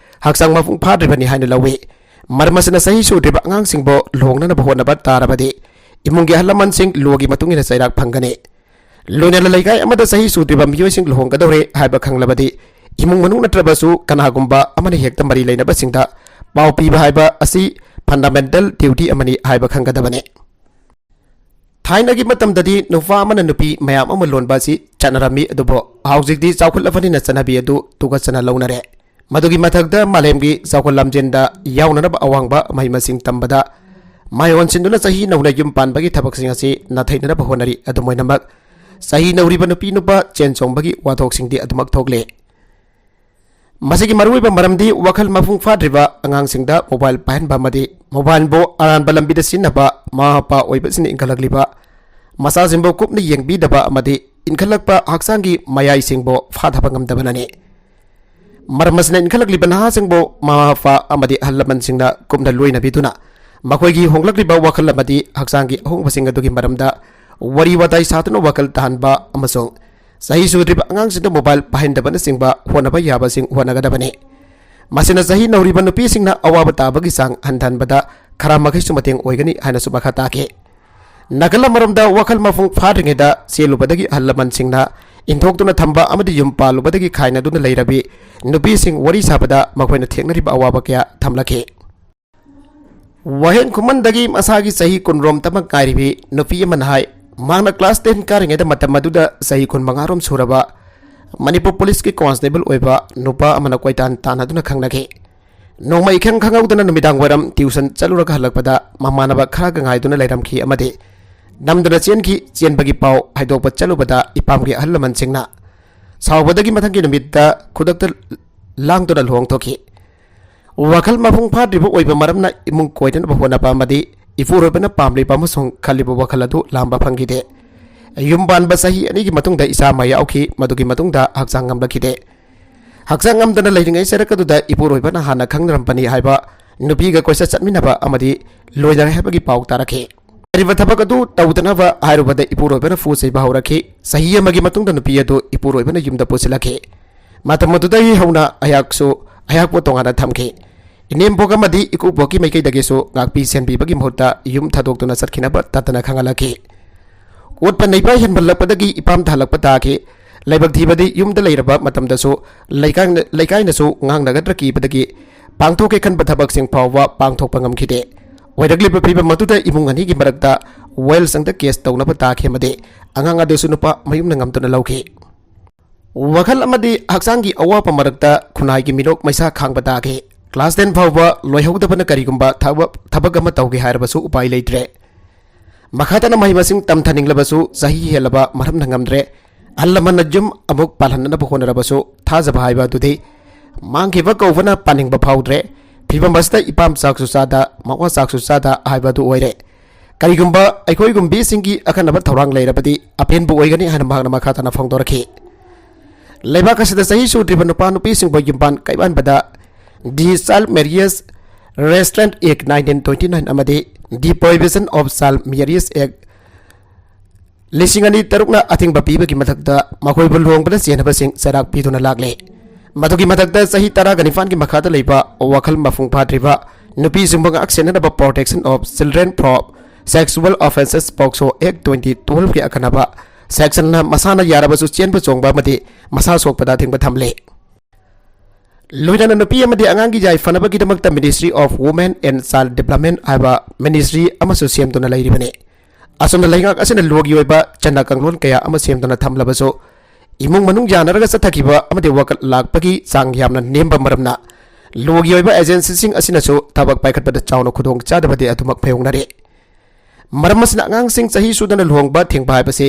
ꯍꯛꯆꯥꯡ ꯃꯄꯨꯡ ꯐꯥꯗ꯭ꯔꯤꯕꯅꯤ ꯍꯥꯏꯅ ꯂꯧꯏ꯫ ꯃꯔꯝ ꯑꯁꯤꯅ ꯆꯍꯤ ꯁꯨꯗ꯭ꯔꯤꯕ ꯑꯉꯥꯡꯁꯤꯡꯕꯨ ꯂꯨꯍꯣꯡꯅꯅꯕ ꯍꯣꯠꯅꯕ ꯇꯥꯔꯕꯗꯤ ꯏꯃꯨꯡꯒꯤ ꯑꯍꯜ ꯂꯃꯟꯁꯤꯡ ꯂꯣꯒꯤ ꯃꯇꯨꯡ ꯏꯟꯅ ꯆꯩꯔꯥꯛ ꯐꯪꯒꯅꯤ꯫ ꯂꯣꯏꯅꯅ ꯂꯩꯀꯥꯏ ꯑꯃꯗ ꯆꯍꯤ ꯁꯨꯗ꯭ꯔꯤꯕ ꯃꯤꯑꯣꯏꯁꯤꯡ ꯂꯨꯍꯣꯡꯒꯗꯧꯔꯦ ꯍꯥꯏꯕ ꯈꯪꯂꯕꯗꯤ ꯏꯃꯨꯡ ꯃꯅꯨꯡ ꯅꯠꯇ꯭ꯔꯕꯁꯨ ꯀꯅꯥꯒꯨꯝꯕ ꯑꯃꯅ ꯍꯦꯛꯇ ꯃꯔꯤ ꯂꯩꯅꯕꯁꯤꯡꯗ ꯄꯥꯎ ꯄꯤꯕ ꯍꯥꯏꯕ ꯑꯁꯤ fundamental duty ꯑꯃꯅꯤ ꯍꯥꯏꯕ ꯈꯪꯒꯗꯕꯅꯤ꯫ ꯊꯥꯏꯅꯒꯤ ꯃꯇꯝꯗꯗꯤ ꯅꯨꯄꯥ ꯑꯃꯅ ꯅꯨꯄꯤ ꯃꯌꯥꯝ ꯑꯃ ꯂꯣꯟꯕ ꯑꯁꯤ ꯆꯠꯅꯔꯝꯃꯤ, ꯑꯗꯨꯕꯨ ꯍꯧꯖꯤꯛꯇꯤ ꯆꯥꯎꯈꯠꯂꯕꯅꯤꯅ ꯆꯠꯅꯕꯤ ꯑꯗꯨ ꯇꯨꯀꯠꯆꯅ ꯂꯧꯅꯔꯦ꯫ ꯃꯗꯨꯒꯤ ꯃꯊꯛꯇ ꯃꯥꯂꯦꯝꯒꯤ ꯆꯥꯎꯈꯠ ꯂꯝꯖꯦꯟꯗ ꯌꯥꯎꯅꯅꯕ ꯑꯋꯥꯡꯕ ꯃꯍꯩ ꯃꯁꯤꯡ ꯇꯝꯕꯗ ꯃꯥꯏ ꯑꯣꯟꯁꯤꯟꯗꯨꯅ ꯆꯍꯤ ꯅꯧꯅ ꯌꯨꯝ ꯄꯥꯟꯕꯒꯤ ꯊꯕꯛꯁꯤꯡ ꯑꯁꯤ ꯅꯥꯊꯩꯅꯅꯕ ꯍꯣꯠꯅꯔꯤ꯫ ꯑꯗꯨꯝ ꯑꯣꯏꯅꯃꯛ, ꯆꯍꯤ ꯅꯧꯔꯤꯕ ꯅꯨꯄꯤ ꯅꯨꯄꯥ ꯆꯦꯟ ꯆꯣꯡꯕꯒꯤ ꯋꯥꯊꯣꯛꯁꯤꯡꯗꯤ ꯑꯗꯨꯃꯛ ꯊꯣꯛꯂꯤ꯫ ꯃꯁꯤꯒꯤ ꯃꯔꯨꯑꯣꯏꯕ ꯃꯔꯝꯗꯤ ꯋꯥꯈꯜ ꯃꯄꯨꯡ ꯐꯥꯗ꯭ꯔꯤꯕ ꯑꯉꯥꯡꯁꯤꯡꯗ mobile ꯄꯥꯏꯍꯟꯕ ꯑꯃꯗꯤ mobileꯕꯨ ꯑꯔꯥꯟꯕ ꯂꯝꯕꯤꯗ ꯁꯤꯖꯤꯟꯅꯕ ꯃꯃꯥ ꯃꯄꯥ ꯑꯣꯏꯕꯁꯤꯡꯅ ꯏꯟꯈꯠꯂꯛꯂꯤꯕ ꯃꯆꯥꯁꯤꯡꯕꯨ ꯀꯨꯞꯅ ꯌꯦꯡꯕꯤꯗꯕ ꯑꯃꯗꯤ ꯏꯟꯈꯠꯂꯛꯄ ꯍꯛꯆꯥꯡꯒꯤ ꯃꯌꯥꯏꯁꯤꯡꯕꯨ ꯐꯥꯊꯕ ꯉꯝꯗꯕꯅꯅꯤ꯫ ꯃꯔꯝ ꯑꯁꯤꯅ ꯏꯟꯈꯠꯂꯛꯂꯤꯕ ꯅꯍꯥꯁꯤꯡꯕꯨ ꯃꯃꯥ ꯃꯄꯥ ꯑꯃꯗꯤ ꯑꯍꯜ ꯂꯃꯟꯁꯤꯡꯅ ꯀꯨꯞꯅ ꯂꯣꯏꯅꯕꯤꯗꯨꯅ ꯃꯈꯣꯏꯒꯤ ꯍꯣꯡꯂꯛꯂꯤꯕ ꯋꯥꯈꯜ ꯑꯃꯗꯤ ꯍꯛꯆꯥꯡꯒꯤ ꯑꯍꯣꯡꯕꯁꯤꯡ ꯑꯗꯨꯒꯤ ꯃꯔꯝꯗ ꯋꯥꯔꯤ ꯋꯥꯇꯥꯏ ꯁꯥꯗꯨꯅ ꯋꯥꯈꯜ ꯇꯥꯍꯟꯕ ꯑꯃꯁꯨꯡ ꯆꯍꯤ ꯁꯨꯗ꯭ꯔꯤꯕ ꯑꯉꯥꯡꯁꯤꯡꯗ mobile ꯄꯥꯏꯍꯟꯗꯕꯅꯆꯤꯡꯕ ꯍꯣꯠꯅꯕ ꯌꯥꯕꯁꯤꯡ ꯍꯣꯠꯅꯒꯗꯕꯅꯤ꯫ ꯃꯁꯤꯅ ꯆꯍꯤ ꯅꯧꯔꯤꯕ ꯅꯨꯄꯤꯁꯤꯡꯅ ꯑꯋꯥꯕ ꯇꯥꯕꯒꯤ ꯆꯥꯡ ꯍꯟꯊꯍꯟꯕꯗ ꯈꯔ ꯃꯈꯩꯁꯨ ꯃꯇꯦꯡ ꯑꯣꯏꯒꯅꯤ ꯍꯥꯏꯅꯁꯨ ꯃꯈꯥ ꯇꯥꯈꯤ꯫ ꯅꯥꯀꯜ ꯑꯃꯔꯣꯝꯗ, ꯋꯥꯈꯜ ꯃꯄꯨꯡ ꯐꯥꯗ꯭ꯔꯤꯉꯩꯗ ꯆꯦꯜꯂꯨꯕꯗꯒꯤ ꯑꯍꯜ ꯂꯃꯟꯁꯤꯡꯅ ꯏꯟꯊꯣꯛꯇꯨꯅ ꯊꯝꯕ ꯑꯃꯗꯤ ꯌꯨꯝ ꯄꯥꯜꯂꯨꯕꯗꯒꯤ ꯈꯥꯏꯅꯗꯨꯅ ꯂꯩꯔꯕꯤ ꯅꯨꯄꯤꯁꯤꯡ ꯋꯥꯔꯤ ꯁꯥꯕꯗ ꯃꯈꯣꯏꯅ ꯊꯦꯡꯅꯔꯤꯕ ꯑꯋꯥꯕ ꯀꯌꯥ ꯊꯝꯂꯛꯈꯤ꯫ ꯋꯥꯍꯦꯡ ꯈꯨꯃꯟꯗꯒꯤ ꯃꯁꯥꯒꯤ ꯆꯍꯤ ꯀꯨꯟꯔꯣꯝꯇꯃꯛ ꯉꯥꯏꯔꯤꯕꯤ ꯅꯨꯄꯤ ꯑꯃꯅ ꯍꯥꯏ, ꯃꯍꯥꯛꯅ class ten ꯀꯥꯔꯤꯉꯩꯗ ꯃꯇꯝ ꯑꯗꯨꯗ ꯆꯍꯤ ꯀꯨꯟꯃꯉꯥꯔꯣꯝ ꯁꯨꯔꯕ ꯃꯅꯤꯄꯨꯔ ꯄꯨꯂꯤꯁꯀꯤ constable ꯑꯣꯏꯕ ꯅꯨꯄꯥ ꯑꯃꯅ ꯀꯣꯏꯇꯥꯟ ꯇꯥꯟꯅꯗꯨꯅ ꯈꯪꯅꯈꯤ꯫ ꯅꯣꯡꯃ ꯏꯈꯪ ꯈꯪꯍꯧꯗꯅ ꯅꯨꯃꯤꯗꯥꯡ ꯋꯥꯏꯔꯝ tuition ꯆꯠꯂꯨꯔꯒ ꯍꯜꯂꯛꯄꯗ ꯃꯃꯥꯟꯅꯕ ꯈꯔꯒ ꯉꯥꯏꯗꯨꯅ ꯂꯩꯔꯝꯈꯤ ꯑꯃꯗꯤ ꯅꯝꯗꯨꯅ ꯆꯦꯟꯈꯤ꯫ ꯆꯦꯟꯕꯒꯤ ꯄꯥꯎ ꯍꯥꯏꯗꯣꯛꯄ ꯆꯠꯂꯨꯕꯗ ꯏꯄꯥꯝꯒꯤ ꯑꯍꯜ ꯂꯃꯟꯁꯤꯡꯅ ꯁꯥꯎꯕꯗꯒꯤ ꯃꯊꯪꯒꯤ ꯅꯨꯃꯤꯠꯇ ꯈꯨꯗꯛꯇ ꯂꯥꯡꯗꯨꯅ ꯂꯨꯍꯣꯡ ꯊꯣꯛꯈꯤ꯫ ꯋꯥꯈꯜ ꯃꯄꯨꯡ ꯐꯥꯗ꯭ꯔꯤꯕ ꯑꯣꯏꯕ ꯃꯔꯝꯅ ꯏꯃꯨꯡ ꯀꯣꯏꯅꯅꯕ ꯍꯣꯠꯅꯕ ꯑꯃꯗꯤ ꯏꯄꯨꯔꯣꯏꯕꯅ ꯄꯥꯝꯂꯤꯕ ꯑꯃꯁꯨꯡ ꯈꯜꯂꯤꯕ ꯋꯥꯈꯜ ꯑꯗꯨ ꯂꯥꯝꯕ ꯐꯪꯈꯤꯗꯦ꯫ ꯌꯨꯝ ꯄꯥꯟꯕ ꯆꯍꯤ ꯑꯅꯤꯒꯤ ꯃꯇꯨꯡꯗ ꯏꯆꯥ ꯑꯃ ꯌꯥꯎꯈꯤ꯫ ꯃꯗꯨꯒꯤ ꯃꯇꯨꯡꯗ ꯍꯛꯆꯥꯡ ꯉꯝꯂꯛꯈꯤꯗꯦ꯫ ꯍꯛꯆꯥꯡ ꯉꯝꯗꯅ ꯂꯩꯔꯤꯉꯩ ꯆꯔꯛ ꯑꯗꯨꯗ ꯏꯄꯨꯔꯣꯏꯕꯅ ꯍꯥꯟꯅ ꯈꯪꯅꯔꯝꯕꯅꯤ ꯍꯥꯏꯕ ꯅꯨꯄꯤꯒ ꯀꯣꯏꯆꯠ ꯆꯠꯃꯤꯟꯅꯕ ꯑꯃꯗꯤ ꯂꯣꯏꯅꯔꯦ ꯍꯥꯏꯕꯒꯤ ꯄꯥꯎ ꯇꯥꯔꯛꯈꯤ꯫ ꯍꯥꯏꯔꯤꯕ ꯊꯕꯛ ꯑꯗꯨ ꯇꯧꯗꯅꯕ ꯍꯥꯏꯔꯨꯕꯗ ꯏꯄꯨꯔꯣꯏꯕꯅ ꯐꯨ ꯆꯩꯕ ꯍꯧꯔꯛꯈꯤ꯫ ꯆꯍꯤ ꯑꯃꯒꯤ ꯃꯇꯨꯡꯗ ꯅꯨꯄꯤ ꯑꯗꯨ ꯏꯄꯨꯔꯣꯏꯕꯅ ꯌꯨꯝꯗ ꯄꯨꯁꯤꯜꯂꯛꯈꯤ꯫ ꯃꯇꯝ ꯑꯗꯨꯗꯒꯤ ꯍꯧꯅ ꯑꯩꯍꯥꯛꯁꯨ ꯑꯩꯍꯥꯛꯄꯨ ꯇꯣꯉꯥꯟꯅ ꯊꯝꯈꯤ꯫ ꯏꯅꯦꯝꯕꯣꯛ ꯑꯃꯗꯤ ꯏꯀꯨꯕꯣꯛꯀꯤ ꯃꯥꯏꯀꯩꯗꯒꯤꯁꯨ ꯉꯥꯛꯄꯤ ꯁꯦꯟꯕꯤꯕꯒꯤ ꯃꯍꯨꯠꯇ ꯌꯨꯝ ꯊꯥꯗꯣꯛꯇꯨꯅ ꯆꯠꯈꯤꯅꯕ ꯇꯠꯇꯅ ꯈꯪꯍꯜꯂꯛꯈꯤ꯫ ꯑꯣꯠꯄ ꯅꯩꯕ ꯍꯦꯟꯃꯜꯂꯛꯄꯗꯒꯤ ꯏꯄꯥꯝ ꯊꯥꯍꯜꯂꯛꯄ ꯇꯥꯈꯤ꯫ ꯂꯥꯏꯕꯛ ꯊꯤꯕꯗꯤ ꯌꯨꯝꯗ ꯂꯩꯔꯕ ꯃꯇꯝꯗꯁꯨ ꯂꯩꯀꯥꯏꯅ-, ꯂꯩꯀꯥꯏꯅꯁꯨ ꯉꯥꯡꯅꯒꯗ꯭ꯔꯥ ꯀꯤꯕꯗꯒꯤ ꯄꯥꯡꯊꯣꯛꯀꯦ ꯈꯟꯕ ꯊꯕꯛꯁꯤꯡ ꯐꯥꯎꯕ ꯄꯥꯡꯊꯣꯛꯄ ꯉꯝꯈꯤꯗꯦ꯫ ꯑꯣꯏꯔꯛꯂꯤꯕ ꯐꯤꯕꯝ ꯑꯗꯨꯗ ꯏꯃꯨꯡ ꯑꯅꯤꯒꯤ ꯃꯔꯛꯇ ꯋꯥꯌꯦꯜꯁꯪꯗ ꯀꯦꯁ ꯇꯧꯅꯕ ꯇꯥꯈꯤ ꯑꯃꯗꯤ ꯑꯉꯥꯡ ꯑꯗꯨꯁꯨ ꯅꯨꯄꯥ ꯃꯌꯨꯝꯅ ꯉꯝꯗꯨꯅ ꯂꯧꯈꯤ꯫ ꯋꯥꯈꯜ ꯑꯃꯗꯤ ꯍꯛꯆꯥꯡꯒꯤ ꯑꯋꯥꯕ ꯃꯔꯛꯇ ꯈꯨꯟꯅꯥꯏꯒꯤ ꯃꯤꯅꯣꯛ ꯃꯩꯁꯥ ꯈꯥꯡꯕ ꯇꯥꯈꯤ꯫ ꯀ꯭ꯂꯥꯁ ꯇꯦꯟ ꯐꯥꯎꯕ ꯂꯣꯏꯍꯧꯗꯕꯅ ꯀꯔꯤꯒꯨꯝꯕ ꯊꯕꯛ, ꯊꯕꯛ ꯑꯃ ꯇꯧꯒꯦ ꯍꯥꯏꯔꯕꯁꯨ ꯎꯄꯥꯏ ꯂꯩꯇ꯭ꯔꯦ꯫ ꯃꯈꯥ ꯇꯥꯅ ꯃꯍꯩ ꯃꯁꯤꯡ ꯇꯝꯊꯅꯤꯡꯂꯕꯁꯨ ꯆꯍꯤ ꯍꯦꯜꯂꯕ ꯃꯔꯝꯅ ꯉꯝꯗ꯭ꯔꯦ꯫ ꯑꯍꯜ ꯂꯃꯟꯅ ꯌꯨꯝ ꯑꯃꯨꯛ ꯄꯥꯜꯍꯟꯅꯕ ꯍꯣꯠꯅꯔꯕꯁꯨ ꯊꯥꯖꯕ ꯍꯥꯏꯕ ꯑꯗꯨꯗꯤ ꯃꯥꯡꯈꯤꯕ ꯀꯧꯕꯅ ꯄꯥꯅꯤꯡꯕ ꯐꯥꯎꯗ꯭ꯔꯦ꯫ ꯐꯤꯕꯝ ꯑꯁꯤꯗ ꯏꯄꯥꯝ ꯆꯥꯛꯁꯨ ꯆꯥꯗ, ꯃꯋꯥ ꯆꯥꯛꯁꯨ ꯆꯥꯗ ꯍꯥꯏꯕ ꯑꯗꯨ ꯑꯣꯏꯔꯦ꯫ ꯀꯔꯤꯒꯨꯝꯕ ꯑꯩꯈꯣꯏꯒꯨꯝꯕꯤꯁꯤꯡꯒꯤ ꯑꯈꯟꯅꯕ ꯊꯧꯔꯥꯡ ꯂꯩꯔꯕꯗꯤ ꯑꯄꯦꯟꯕ ꯑꯣꯏꯒꯅꯤ ꯍꯥꯏꯅ ꯃꯍꯥꯛꯅ ꯃꯈꯥ ꯇꯥꯅ ꯐꯣꯡꯗꯣꯔꯛꯈꯤ꯫ ꯂꯩꯕꯥꯛ ꯑꯁꯤꯗ ꯆꯍꯤ ꯁꯨꯗ꯭ꯔꯤꯕ ꯅꯨꯄꯥ ꯅꯨꯄꯤꯁꯤꯡꯕꯨ ꯌꯨꯝꯕꯥꯟ ꯀꯩꯕꯥꯟꯕꯗ The Child Marriage Restraint Act nineteen twenty nine ꯑꯃꯗꯤ The Prohibition of Child Marriage Act ꯂꯤꯁꯤꯡ ꯑꯅꯤ ꯇꯔꯨꯛꯅ ꯑꯊꯤꯡꯕ ꯄꯤꯕꯒꯤ ꯃꯊꯛꯇ ꯃꯈꯣꯏꯕꯨ ꯂꯨꯍꯣꯡꯕꯗ ꯆꯦꯟꯅꯕꯁꯤꯡ ꯆꯩꯔꯥꯛ ꯄꯤꯗꯨꯅ ꯂꯥꯛꯂꯦ꯫ ꯃꯗꯨꯒꯤ ꯃꯊꯛꯇ ꯆꯍꯤ ꯇꯔꯥꯒ ꯅꯤꯄꯥꯟꯒꯤ ꯃꯈꯥꯗ ꯂꯩꯕ ꯋꯥꯈꯜ ꯃꯄꯨꯡ ꯐꯥꯗ꯭ꯔꯤꯕ ꯅꯨꯄꯤꯁꯤꯡꯕꯨ ꯉꯥꯛ ꯁꯦꯟꯅꯅꯕ Protection of Children from Sexual Offences, POCSO Act twenty twelve ꯀꯤ ꯑꯈꯟꯅꯕ ꯁꯦꯛꯁꯟꯅ ꯃꯁꯥꯅ ꯌꯥꯔꯕꯁꯨ ꯆꯦꯟꯕ ꯆꯣꯡꯕ ꯑꯃꯗꯤ ꯃꯁꯥ ꯁꯣꯛꯄꯗ ꯑꯊꯤꯡꯕ ꯊꯝꯂꯦ꯫ ꯂꯣꯏꯅꯅ ꯅꯨꯄꯤ ꯑꯃꯗꯤ ꯑꯉꯥꯡꯒꯤ ꯌꯥꯏꯐꯅꯕꯒꯤꯗꯃꯛꯇ Ministry of Women and Child Development ꯍꯥꯏꯕ ꯃꯤꯅꯤꯁꯇ꯭ꯔꯤ ꯑꯃꯁꯨ ꯁꯦꯝꯗꯨꯅ ꯂꯩꯔꯤꯕꯅꯤ꯫ ꯑꯁꯨꯝꯅ ꯂꯩꯉꯥꯛ ꯑꯁꯤꯅ ꯂꯣꯒꯤ ꯑꯣꯏꯕ ꯆꯠꯅ ꯀꯥꯡꯂꯣꯟ ꯀꯌꯥ ꯑꯃ ꯁꯦꯝꯗꯨꯅ ꯊꯝꯂꯕꯁꯨ, ꯏꯃꯨꯡ ꯃꯅꯨꯡ ꯌꯥꯅꯔꯒ ꯆꯠꯊꯈꯤꯕ ꯑꯃꯗꯤ ꯋꯥꯀꯠ ꯂꯥꯛꯄꯒꯤ ꯆꯥꯡ ꯌꯥꯝꯅ ꯅꯦꯝꯕ ꯃꯔꯝꯅ ꯂꯣꯒꯤ ꯑꯣꯏꯕ ꯑꯦꯖꯦꯟꯁꯤꯁꯤꯡ ꯑꯁꯤꯅꯁꯨ ꯊꯕꯛ ꯄꯥꯏꯈꯠꯄꯗ ꯆꯥꯎꯅ ꯈꯨꯗꯣꯡ ꯆꯥꯗꯕꯗꯤ ꯑꯗꯨꯃꯛ ꯃꯥꯌꯣꯛꯅꯔꯤ꯫ ꯃꯔꯝ ꯑꯁꯤꯅ ꯑꯉꯥꯡꯁꯤꯡ ꯆꯍꯤ ꯁꯨꯗꯅ ꯂꯨꯍꯣꯡꯕ ꯊꯤꯡꯕ ꯍꯥꯏꯕꯁꯤ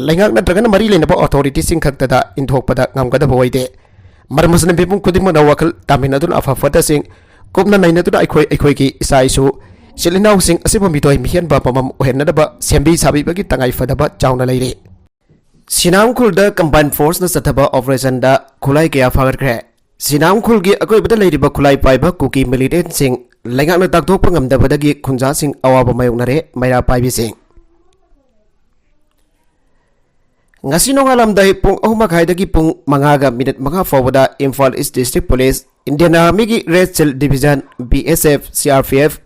ꯂꯩꯉꯥꯛ ꯅꯠꯇ꯭ꯔꯒꯅ ꯃꯔꯤ ꯂꯩꯅꯕ ꯑꯣꯊꯣꯔꯤꯇꯤꯁꯤꯡ ꯈꯛꯇꯗ ꯏꯟꯊꯣꯛꯄꯗ ꯉꯝꯒꯗꯕ ꯑꯣꯏꯗꯦ꯫ ꯃꯔꯝ ꯑꯁꯤꯅ ꯃꯤꯄꯨꯝ ꯈꯨꯗꯤꯡꯃꯛꯅ ꯋꯥꯈꯜ ꯇꯥꯃꯤꯟꯅꯗꯨꯅ ꯑꯐ ꯐꯠꯇꯁꯤꯡ ꯀꯨꯞꯅ ꯅꯩꯅꯗꯨꯅ ꯑꯩꯈꯣꯏ ꯑꯩꯈꯣꯏꯒꯤ ꯏꯆꯥ ꯏꯁꯨ, ꯏꯆꯤꯜ ꯏꯅꯥꯎꯁꯤꯡ ꯑꯁꯤꯕꯨ ꯃꯤꯊꯣꯏ ꯃꯤꯍꯦꯟꯕ ꯑꯃꯃꯝ ꯑꯣꯏꯍꯟꯅꯅꯕ ꯁꯦꯝꯕꯤ ꯁꯥꯕꯤꯕꯒꯤ ꯇꯉꯥꯏ ꯐꯗꯕ ꯆꯥꯎꯅ ꯂꯩꯔꯤ꯫ ꯁꯤꯅꯥꯡ ꯎꯈ꯭ꯔꯨꯜꯗ ꯀꯝꯕꯥꯏꯟ ꯐꯣꯔꯁꯅ ꯆꯠꯊꯕ ꯑꯣꯄꯔꯦꯁꯟꯗ ꯈꯨꯠꯂꯥꯏ ꯀꯌꯥ ꯐꯥꯒꯠꯈ꯭ꯔꯦ꯫ ꯁꯤꯅꯥꯝ ꯈꯨꯜꯒꯤ ꯑꯀꯣꯏꯕꯗ ꯂꯩꯔꯤꯕ ꯈꯨꯠꯂꯥꯏ ꯄꯥꯏꯕ ꯀꯨꯀꯤ ꯃꯤꯂꯤꯇꯦꯟꯁꯤꯡ ꯂꯩꯉꯥꯛꯅ ꯇꯥꯛꯊꯣꯛꯄ ꯉꯝꯗꯕꯗꯒꯤ ꯈꯨꯟꯖꯥꯁꯤꯡ ꯑꯋꯥꯕ ꯃꯥꯌꯣꯛꯅꯔꯦ꯫ ꯃꯩꯔꯥ ꯄꯥꯏꯕꯤꯁꯤꯡ ꯉꯁꯤ ꯅꯣꯡꯉꯥꯜꯂꯝꯗꯥꯏ ꯄꯨꯡ ꯑꯍꯨꯝ ꯃꯈꯥꯏꯗꯒꯤ ꯄꯨꯡ ꯃꯉꯥꯒ ꯃꯤꯅꯤꯠ ꯃꯉꯥ ꯐꯥꯎꯕꯗ Imphal east district police, Indian ꯑꯥꯔꯃꯤꯒꯤ red shield division, B S F, C R P F,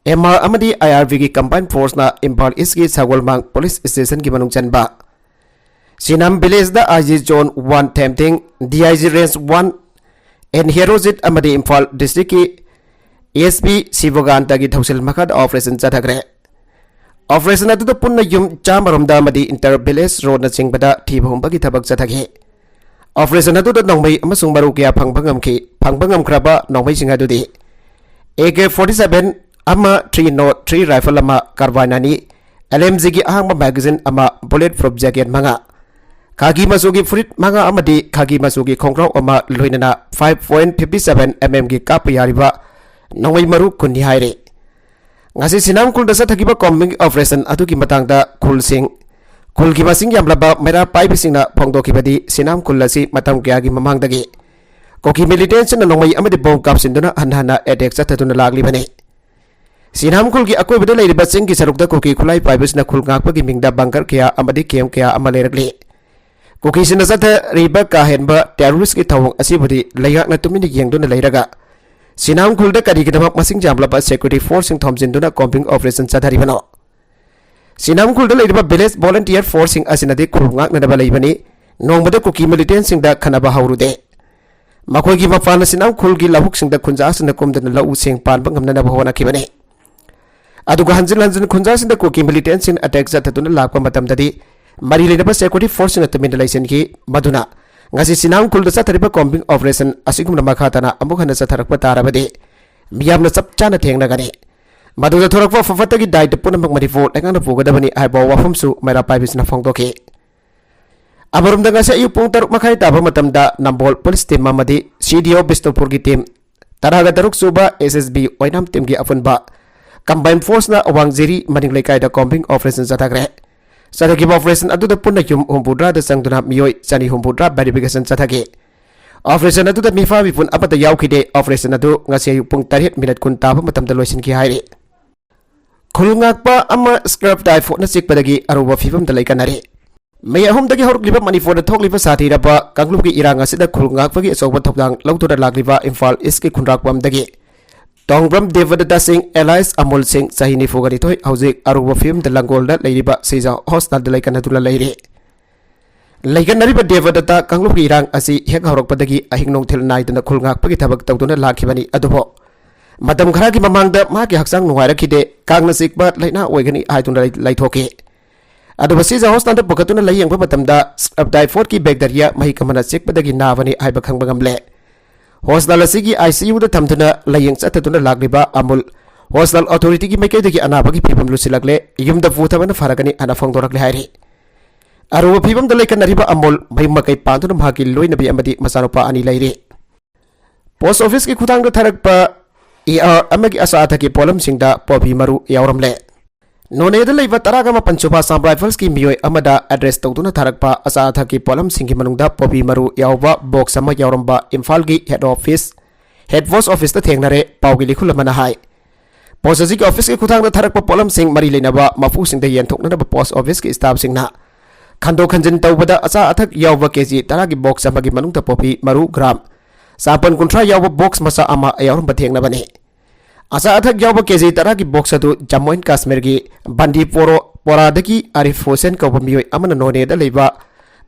M R ꯑꯃꯗꯤ ꯑꯥꯏ ꯑꯥꯔ ꯕꯤꯒꯤ ꯀꯝꯕꯥꯏꯟ ꯐꯣꯔꯁꯅ ꯏꯝꯐꯥꯜ ꯏꯁꯀꯤ ꯁꯒꯣꯜꯃꯥꯡ ꯄꯨꯂꯤꯁ ꯁ꯭ꯇꯦꯁꯟꯒꯤ ꯃꯅꯨꯡ ꯆꯟꯕ ꯁꯤꯅꯥꯝ ꯚꯤꯂꯦꯖꯗ I G zone one Themthing, D I G range one and Herojit ꯑꯃꯗꯤ ꯏꯝꯐꯥꯜ ꯗꯤꯁꯇ꯭ꯔꯤꯛꯀꯤ ꯑꯦꯁ ꯄꯤ ꯁꯤꯕꯒꯥꯟꯇꯒꯤ ꯊꯧꯁꯤꯜ ꯃꯈꯥꯗ ꯑꯣꯄꯔꯦꯁꯟ ꯆꯠꯊꯈ꯭ꯔꯦ꯫ ꯑꯣꯄꯔꯦꯁꯟ ꯑꯗꯨꯗ ꯄꯨꯟꯅ ꯌꯨꯝ ꯆꯥꯝꯃꯔꯣꯝꯗ ꯑꯃꯗꯤ ꯏꯟꯇꯔ ꯚꯤꯂꯦꯖ ꯔꯣꯗꯅꯆꯤꯡꯕꯗ ꯊꯤꯕ ꯍꯨꯝꯕꯒꯤ ꯊꯕꯛ ꯆꯠꯊꯈꯤ꯫ ꯑꯣꯄꯔꯦꯁꯟ ꯑꯗꯨꯗ ꯅꯣꯡꯃꯩ ꯑꯃꯁꯨꯡ ꯃꯔꯨ ꯀꯌꯥ ꯐꯪꯕ ꯉꯝꯈꯤ꯫ ꯐꯪꯕ ꯉꯝꯈ꯭ꯔꯕ ꯅꯣꯡꯃꯩꯁꯤꯡ ꯑꯗꯨꯗꯤ ꯑꯦ ꯀꯦ ꯐꯣꯔꯇꯤ ꯁꯚꯦꯟ ꯑꯃ, ꯊ꯭ꯔꯤ ꯅꯣꯠ ꯊ꯭ꯔꯤ ꯔꯥꯏꯐꯜ ꯑꯃ, ꯀꯥꯔꯕꯥꯏꯟ ꯑꯅꯤ, ꯑꯦꯜ ꯑꯦꯝ ꯖꯤꯒꯤ ꯑꯍꯥꯡꯕ ꯃꯦꯒꯥꯖꯤꯟ ꯑꯃ, ꯕꯨꯂꯦꯠ ꯄ꯭ꯔꯨꯐ ꯖꯦꯀꯦꯠ ꯃꯉꯥ, ꯈꯥꯀꯤ ꯃꯆꯨꯒꯤ ꯐꯨꯔꯤꯠ ꯃꯉꯥ ꯑꯃꯗꯤ ꯈꯥꯀꯤ ꯃꯆꯨꯒꯤ ꯈꯣꯡꯒ꯭ꯔꯥꯎ ꯑꯃ, ꯂꯣꯏꯅꯅ five point fifty seven M ꯑꯦꯝꯒꯤ ꯀꯥꯞꯄ ꯌꯥꯔꯤꯕ ꯅꯣꯡꯃꯩ ꯃꯔꯨ ꯀꯨꯟꯅꯤ ꯍꯥꯏꯔꯤ꯫ ꯉꯁꯤ ꯁꯤꯅꯥꯝ ꯈꯨꯜꯗ ꯆꯠꯊꯈꯤꯕ ꯀꯣꯝꯕꯤꯡ ꯑꯣꯄꯔꯦꯁꯟ ꯑꯗꯨꯒꯤ ꯃꯇꯥꯡꯗ ꯈꯨꯜꯁꯤꯡ, ꯈꯨꯜꯒꯤ ꯃꯁꯤꯡ ꯌꯥꯝꯂꯕ ꯃꯩꯔꯥ ꯄꯥꯏꯕꯁꯤꯡꯅ ꯐꯣꯡꯗꯣꯛꯈꯤꯕꯗꯤ, ꯁꯤꯅꯥꯝ ꯈꯨꯜ ꯑꯁꯤ ꯃꯇꯝ ꯀꯌꯥꯒꯤ ꯃꯃꯥꯡꯗꯒꯤ ꯀꯨꯀꯤ ꯃꯤꯂꯤꯇꯦꯟꯁꯤꯡꯅ ꯅꯣꯡꯃꯩ ꯑꯃꯗꯤ ꯕꯣꯝ ꯀꯥꯞꯁꯤꯟꯗꯨꯅ ꯍꯟꯅ ꯍꯟꯅ ꯑꯦꯇꯦꯛ ꯆꯠꯊꯗꯨꯅ ꯂꯥꯛꯂꯤꯕꯅꯤ꯫ ꯁꯤꯅꯥꯝ ꯈꯨꯜꯒꯤ ꯑꯀꯣꯏꯕꯗ ꯂꯩꯔꯤꯕ ꯆꯤꯡꯒꯤ ꯁꯔꯨꯛꯇ ꯀꯨꯀꯤ ꯈꯨꯠꯂꯥꯏ ꯄꯥꯏꯕꯁꯤꯡꯅ ꯈꯨꯜ ꯉꯥꯛꯄꯒꯤ ꯃꯤꯡꯗ ꯕꯪꯀꯔ ꯀꯌꯥ ꯑꯃꯗꯤ ꯀꯦꯝ ꯀꯌꯥ ꯑꯃ ꯂꯩꯔꯛꯂꯤ꯫ ꯀꯨꯀꯤꯁꯤꯡꯅ ꯆꯠꯊꯔꯤꯕ ꯀꯥ ꯍꯦꯟꯕ ꯇꯦꯔꯣꯔꯤꯁꯀꯤ ꯊꯧꯑꯣꯡ ꯑꯁꯤꯕꯨꯗꯤ ꯂꯩꯉꯥꯛꯅ ꯇꯨꯃꯤꯟꯅ ꯌꯦꯡꯗꯨꯅ ꯂꯩꯔꯒ, ꯁꯤꯅꯥꯝ ꯈꯨꯜꯗ ꯀꯔꯤꯒꯤꯗꯃꯛ ꯃꯁꯤꯡ ꯌꯥꯝꯂꯕ ꯁꯦꯀ꯭ꯌꯨꯔꯤꯇꯤ ꯐꯣꯔꯁꯁꯤꯡ ꯊꯣꯝꯖꯤꯟꯗꯨꯅ ꯀꯣꯝꯕꯤꯡ ꯑꯣꯄꯔꯦꯁꯟ ꯆꯠꯊꯔꯤꯕꯅꯣ? ꯁꯤꯅꯥꯝ ꯈꯨꯜꯗ ꯂꯩꯔꯤꯕ ꯚꯤꯂꯦꯖ ꯚꯣꯂꯟꯇꯤꯌꯔ ꯐꯣꯔꯁꯁꯤꯡ ꯑꯁꯤꯅꯗꯤ ꯈꯨꯜ ꯉꯥꯛꯅꯅꯕ ꯂꯩꯕꯅꯤ꯫ ꯅꯣꯡꯃꯗ ꯀꯨꯀꯤ ꯃꯤꯂꯤꯇꯦꯟꯁꯤꯡꯗ ꯈꯠꯅꯕ ꯍꯧꯔꯨꯗꯦ꯫ ꯃꯈꯣꯏꯒꯤ ꯃꯄꯥꯟꯅ ꯁꯤꯅꯥꯝ ꯈꯨꯜꯒꯤ ꯂꯧꯕꯨꯛꯁꯤꯡꯗ ꯈꯨꯟꯖꯥꯁꯤꯡꯅ ꯀꯨꯝꯗꯨꯅ ꯂꯧ ꯎꯁꯤꯡ ꯄꯥꯟꯕ ꯉꯝꯅꯅꯕ ꯍꯣꯠꯅꯈꯤꯕꯅꯤ꯫ ꯑꯗꯨꯒ ꯍꯟꯖꯤꯟ ꯍꯟꯖꯤꯟ ꯈꯨꯟꯖꯥꯁꯤꯡꯗ ꯀꯨꯀꯤ ꯃꯤꯂꯤꯇꯦꯟꯁꯤꯡ ꯑꯦꯇꯦꯛ ꯆꯠꯊꯗꯨꯅ ꯂꯥꯛꯄ ꯃꯇꯝꯗꯗꯤ, ꯃꯔꯤ ꯂꯩꯅꯕ ꯁꯦꯀ꯭ꯌꯨꯔꯤꯇꯤ ꯐꯣꯔꯁꯁꯤꯡꯅ ꯇꯨꯃꯤꯟꯅ ꯂꯩꯁꯤꯟꯈꯤ꯫ ꯃꯗꯨꯅ ꯉꯁꯤ ꯁꯤꯅꯥꯝ ꯈꯨꯜꯗ ꯆꯠꯊꯔꯤꯕ ꯀꯣꯝꯕꯤꯡ ꯑꯣꯄꯔꯦꯁꯟ ꯑꯁꯤꯒꯨꯝꯅ ꯃꯈꯥ ꯇꯥꯅ ꯑꯃꯨꯛ ꯍꯟꯅ ꯆꯠꯊꯔꯛꯄ ꯇꯥꯔꯕꯗꯤ, ꯃꯤꯌꯥꯝꯅ ꯆꯞ ꯆꯥꯅ ꯊꯦꯡꯅꯒꯅꯤ꯫ ꯃꯗꯨꯗ ꯊꯣꯔꯛꯄ ꯑꯐ ꯐꯠꯇꯒꯤ ꯗꯥꯏꯇ ꯄꯨꯝꯅꯃꯛ ꯃꯅꯤꯄꯨꯔ ꯂꯩꯉꯥꯛꯅ ꯄꯨꯒꯗꯕꯅꯤ ꯍꯥꯏꯕ ꯋꯥꯐꯝꯁꯨ ꯃꯩꯔꯥ ꯄꯥꯏꯕꯤꯁꯤꯅ ꯐꯣꯡꯗꯣꯛꯈꯤ꯫ ꯑꯃꯔꯣꯝꯗ, ꯉꯁꯤ ꯑꯌꯨꯛ ꯄꯨꯡ ꯇꯔꯨꯛ ꯃꯈꯥꯏ ꯇꯥꯕ ꯃꯇꯝꯗ ꯅꯝꯕꯣꯜ ꯄꯨꯂꯤꯁ ꯇꯤꯝ ꯑꯃꯗꯤ ꯁꯤ ꯗꯤ ꯑꯣ ꯕꯤꯁꯅꯨꯄꯨꯔꯒꯤ ꯇꯤꯝ, ꯇꯔꯥꯒ ꯇꯔꯨꯛ ꯁꯨꯕ ꯑꯦꯁ ꯑꯦꯁ ꯕꯤ ꯑꯣꯏꯅꯥꯝ ꯇꯤꯝꯒꯤ ꯑꯄꯨꯟꯕ ꯀꯝꯕꯥꯏꯟ ꯐꯣꯔꯁꯅ ꯑꯋꯥꯡ ꯖꯤꯔꯤ ꯃꯅꯤꯡ ꯂꯩꯀꯥꯏꯗ ꯀꯣꯝꯕꯤꯡ ꯑꯣꯄꯔꯦꯁꯟ ꯆꯠꯊꯈ꯭ꯔꯦ꯫ ꯆꯠꯊꯈꯤꯕ ꯑꯣꯄꯔꯦꯁꯟ ꯑꯗꯨꯗ ꯄꯨꯟꯅ ꯌꯨꯝ ꯍꯨꯝꯐꯨꯇꯔꯥꯗ ꯆꯪꯗꯨꯅ ꯃꯤꯑꯣꯏ ꯆꯅꯤ ꯍꯨꯝꯐꯨꯇꯔꯥ ꯚꯦꯔꯤꯐꯤꯀꯦꯁꯟ ꯆꯠꯊꯈꯤ꯫ ꯑꯣꯄꯔꯦꯁꯟ ꯑꯗꯨꯗ ꯃꯤꯐꯥ ꯃꯤꯄꯨꯟ ꯑꯃꯠꯇ ꯌꯥꯎꯈꯤꯗꯦ꯫ ꯑꯣꯄꯔꯦꯁꯟ ꯑꯗꯨ ꯉꯁꯤ ꯑꯌꯨꯛ ꯄꯨꯡ ꯇꯔꯦꯠ ꯃꯤꯅꯠ ꯀꯨꯟ ꯇꯥꯕ ꯃꯇꯝꯗ ꯂꯣꯏꯁꯤꯟꯈꯤ ꯍꯥꯏꯔꯤ꯫ ꯈꯨꯜ ꯉꯥꯛꯄ ꯑꯃ ꯁ꯭ꯀ꯭ꯔꯕ ꯇꯥꯏꯐꯣꯏꯗꯅ ꯆꯤꯛꯄꯗꯒꯤ ꯑꯔꯨꯕ ꯐꯤꯕꯝꯗ ꯂꯩꯀꯟꯅꯔꯤ꯫ ꯃꯦ ꯑꯍꯨꯝꯗꯒꯤ ꯍꯧꯔꯛꯂꯤꯕ ꯃꯅꯤꯄꯨꯔꯗ ꯊꯣꯛꯂꯤꯕ ꯁꯥꯊꯤꯔꯕ ꯀꯥꯡꯂꯨꯞꯀꯤ ꯏꯔꯥꯡ ꯑꯁꯤꯗ ꯈꯨꯜ ꯉꯥꯛꯄꯒꯤ ꯑꯆꯧꯕ ꯊꯧꯗꯥꯡ ꯂꯧꯗꯨꯅ ꯂꯥꯛꯂꯤꯕ ꯏꯝꯐꯥꯜ ꯏꯁꯀꯤ ꯈꯨꯟꯗ꯭ꯔꯥꯛꯄꯝꯗꯒꯤ ꯇꯣꯡꯕ꯭ꯔꯝ ꯗꯦꯕꯗꯠꯇ ꯁꯤꯡ alias ꯑꯃꯣꯜ ꯁꯤꯡ, ꯆꯍꯤ ꯅꯤꯐꯨꯒ ꯅꯤꯊꯣꯏ, ꯍꯧꯖꯤꯛ ꯑꯔꯨꯕ ꯐꯤꯕꯝꯗ ꯂꯪꯒꯣꯜꯗ ꯂꯩꯔꯤꯕ ꯁꯤꯖꯥ ꯍꯣꯁꯄꯤꯇꯥꯜꯗ ꯂꯩꯀꯟꯅꯗꯨꯅ ꯂꯩꯔꯤ꯫ ꯂꯩꯀꯟꯅꯔꯤꯕ ꯗꯦꯕꯗꯠꯇ ꯀꯥꯡꯂꯨꯞꯀꯤ ꯏꯔꯥꯡ ꯑꯁꯤ ꯍꯦꯛ ꯍꯧꯔꯛꯄꯗꯒꯤ ꯑꯍꯤꯡ ꯅꯨꯡꯊꯤꯜ ꯅꯥꯏꯗꯅ ꯈꯨꯜ ꯉꯥꯛꯄꯒꯤ ꯊꯕꯛ ꯇꯧꯗꯨꯅ ꯂꯥꯛꯈꯤꯕꯅꯤ꯫ ꯑꯗꯨꯕꯨ ꯃꯇꯝ ꯈꯔꯒꯤ ꯃꯃꯥꯡꯗ ꯃꯍꯥꯛꯀꯤ ꯍꯛꯆꯥꯡ ꯅꯨꯡꯉꯥꯏꯔꯛꯈꯤꯗꯦ, ꯀꯥꯡꯅ ꯆꯤꯛꯄ ꯂꯥꯏꯅꯥ ꯑꯣꯏꯒꯅꯤ ꯍꯥꯏꯗꯨꯅ ꯂꯩ-, ꯂꯩꯊꯣꯛꯈꯤ꯫ ꯑꯗꯨꯕꯨ ꯁꯤꯖꯥ ꯍꯣꯁꯄꯤꯇꯥꯜꯗ ꯄꯨꯈꯠꯇꯨꯅ ꯂꯥꯌꯦꯡꯕ ꯃꯇꯝꯗ typhoid ꯀꯤ bacteria ꯃꯍꯤꯛ ꯑꯃꯅ ꯆꯤꯛꯄꯗꯒꯤ ꯅꯥꯕꯅꯤ ꯍꯥꯏꯕ ꯈꯪꯕ ꯉꯝꯂꯦ꯫ ꯍꯣꯁꯄꯤꯇꯥꯜ ꯑꯁꯤꯒꯤ ICU ꯗ ꯊꯝꯗꯨꯅ ꯂꯥꯌꯦꯡ ꯆꯠꯊꯗꯨꯅ ꯂꯥꯛꯂꯤꯕ ꯑꯃꯨꯜ, ꯍꯣꯁꯄꯤꯇꯥꯜ ꯑꯣꯊꯣꯔꯤꯇꯤꯒꯤ ꯃꯥꯏꯀꯩꯗꯒꯤ ꯑꯅꯥꯕꯒꯤ ꯐꯤꯕꯝ ꯂꯨꯁꯤꯜꯂꯛꯂꯦ, ꯌꯨꯝꯗ ꯄꯨꯊꯕꯅ ꯐꯔꯒꯅꯤ ꯍꯥꯏꯅ ꯐꯣꯡꯗꯣꯔꯛꯂꯦ ꯍꯥꯏꯔꯤ꯫ ꯑꯔꯨꯕ ꯐꯤꯕꯝꯗ ꯂꯩꯀꯟꯅꯔꯤꯕ ꯑꯃꯨꯜ ꯃꯌꯨꯝ ꯃꯀꯩ ꯄꯥꯟꯗꯨꯅ ꯃꯍꯥꯛꯀꯤ ꯂꯣꯏꯅꯕꯤ ꯑꯃꯗꯤ ꯃꯆꯥꯅꯨꯄꯥ ꯑꯅꯤ ꯂꯩꯔꯤ꯫ ꯄꯣꯁ ꯑꯣꯐꯤꯁꯀꯤ ꯈꯨꯊꯥꯡꯗ ꯊꯥꯔꯛꯄ AR ꯑꯃꯒꯤ ꯑꯆꯥ ꯑꯊꯛꯀꯤ ꯄꯣꯠꯂꯝꯁꯤꯡꯗ ꯄꯣꯄꯤ ꯃꯔꯨ ꯌꯥꯎꯔꯝꯂꯦ꯫ ꯅꯣꯅꯦꯗ ꯂꯩꯕ ꯇꯔꯥꯒ ꯃꯥꯄꯟ ꯁꯨꯕ ꯑꯁꯥꯝ ꯔꯥꯏꯐꯜꯁꯀꯤ ꯃꯤꯑꯣꯏ ꯑꯃꯗ ꯑꯦꯗ꯭ꯔꯦꯁ ꯇꯧꯗꯨꯅ ꯊꯥꯔꯛꯄ ꯑꯆꯥ ꯑꯊꯛꯀꯤ ꯄꯣꯠꯂꯝꯁꯤꯡꯒꯤ ꯃꯅꯨꯡꯗ ꯄꯣꯄꯤ ꯃꯔꯨ ꯌꯥꯎꯕ ꯕꯣꯛꯁ ꯑꯃ ꯌꯥꯎꯔꯝꯕ ꯏꯝꯐꯥꯜꯒꯤ ꯍꯦꯗ ꯑꯣꯐꯤꯁ, ꯍꯦꯗ ꯄꯣꯁ ꯑꯣꯐꯤꯁꯇ ꯊꯦꯡꯅꯔꯦ, ꯄꯥꯎꯒꯤ ꯂꯤꯈꯨꯜ ꯑꯃꯅ ꯍꯥꯏ꯫ ꯄꯣꯁ ꯑꯁꯤꯒꯤ ꯑꯣꯐꯤꯁꯀꯤ ꯈꯨꯊꯥꯡꯗ ꯊꯥꯔꯛꯄ ꯄꯣꯠꯂꯝꯁꯤꯡ ꯃꯔꯤ ꯂꯩꯅꯕ ꯃꯄꯨꯁꯤꯡꯗ ꯌꯦꯟꯊꯣꯛꯅꯅꯕ ꯄꯣꯁ ꯑꯣꯐꯤꯁꯀꯤ ꯁ꯭ꯇꯥꯐꯁꯤꯡꯅ ꯈꯟꯗꯣꯛ ꯈꯟꯖꯤꯟ ꯇꯧꯕꯗ ꯑꯆꯥ ꯑꯊꯛ ꯌꯥꯎꯕ ꯀꯦꯖꯤ ꯇꯔꯥꯒꯤ ꯕꯣꯛꯁ ꯑꯃꯒꯤ ꯃꯅꯨꯡꯗ ꯄꯣꯄꯤ ꯃꯔꯨ ꯒ꯭ꯔꯥꯝ ꯆꯥꯄꯟ ꯀꯨꯟꯊ꯭ꯔꯥ ꯌꯥꯎꯕ ꯕꯣꯛꯁ ꯃꯆꯥ ꯑꯃ ꯌꯥꯎꯔꯝꯕ ꯊꯦꯡꯅꯕꯅꯤ꯫ ꯑꯆꯥ ꯑꯊꯛ ꯌꯥꯎꯕ ꯀꯦꯖꯤ ꯇꯔꯥꯒꯤ ꯕꯣꯛꯁ ꯑꯗꯨ ꯖꯝꯃꯨ ꯑꯦꯟ ꯀꯥꯁꯃꯤꯔꯒꯤ ꯕꯟꯗꯤꯄꯣꯔꯣ ꯄꯣꯔꯥꯗꯒꯤ ꯑꯥꯔꯤꯐ ꯍꯨꯁꯦꯟ ꯀꯧꯕ ꯃꯤꯑꯣꯏ ꯑꯃꯅ ꯅꯣꯅꯦꯗ ꯂꯩꯕ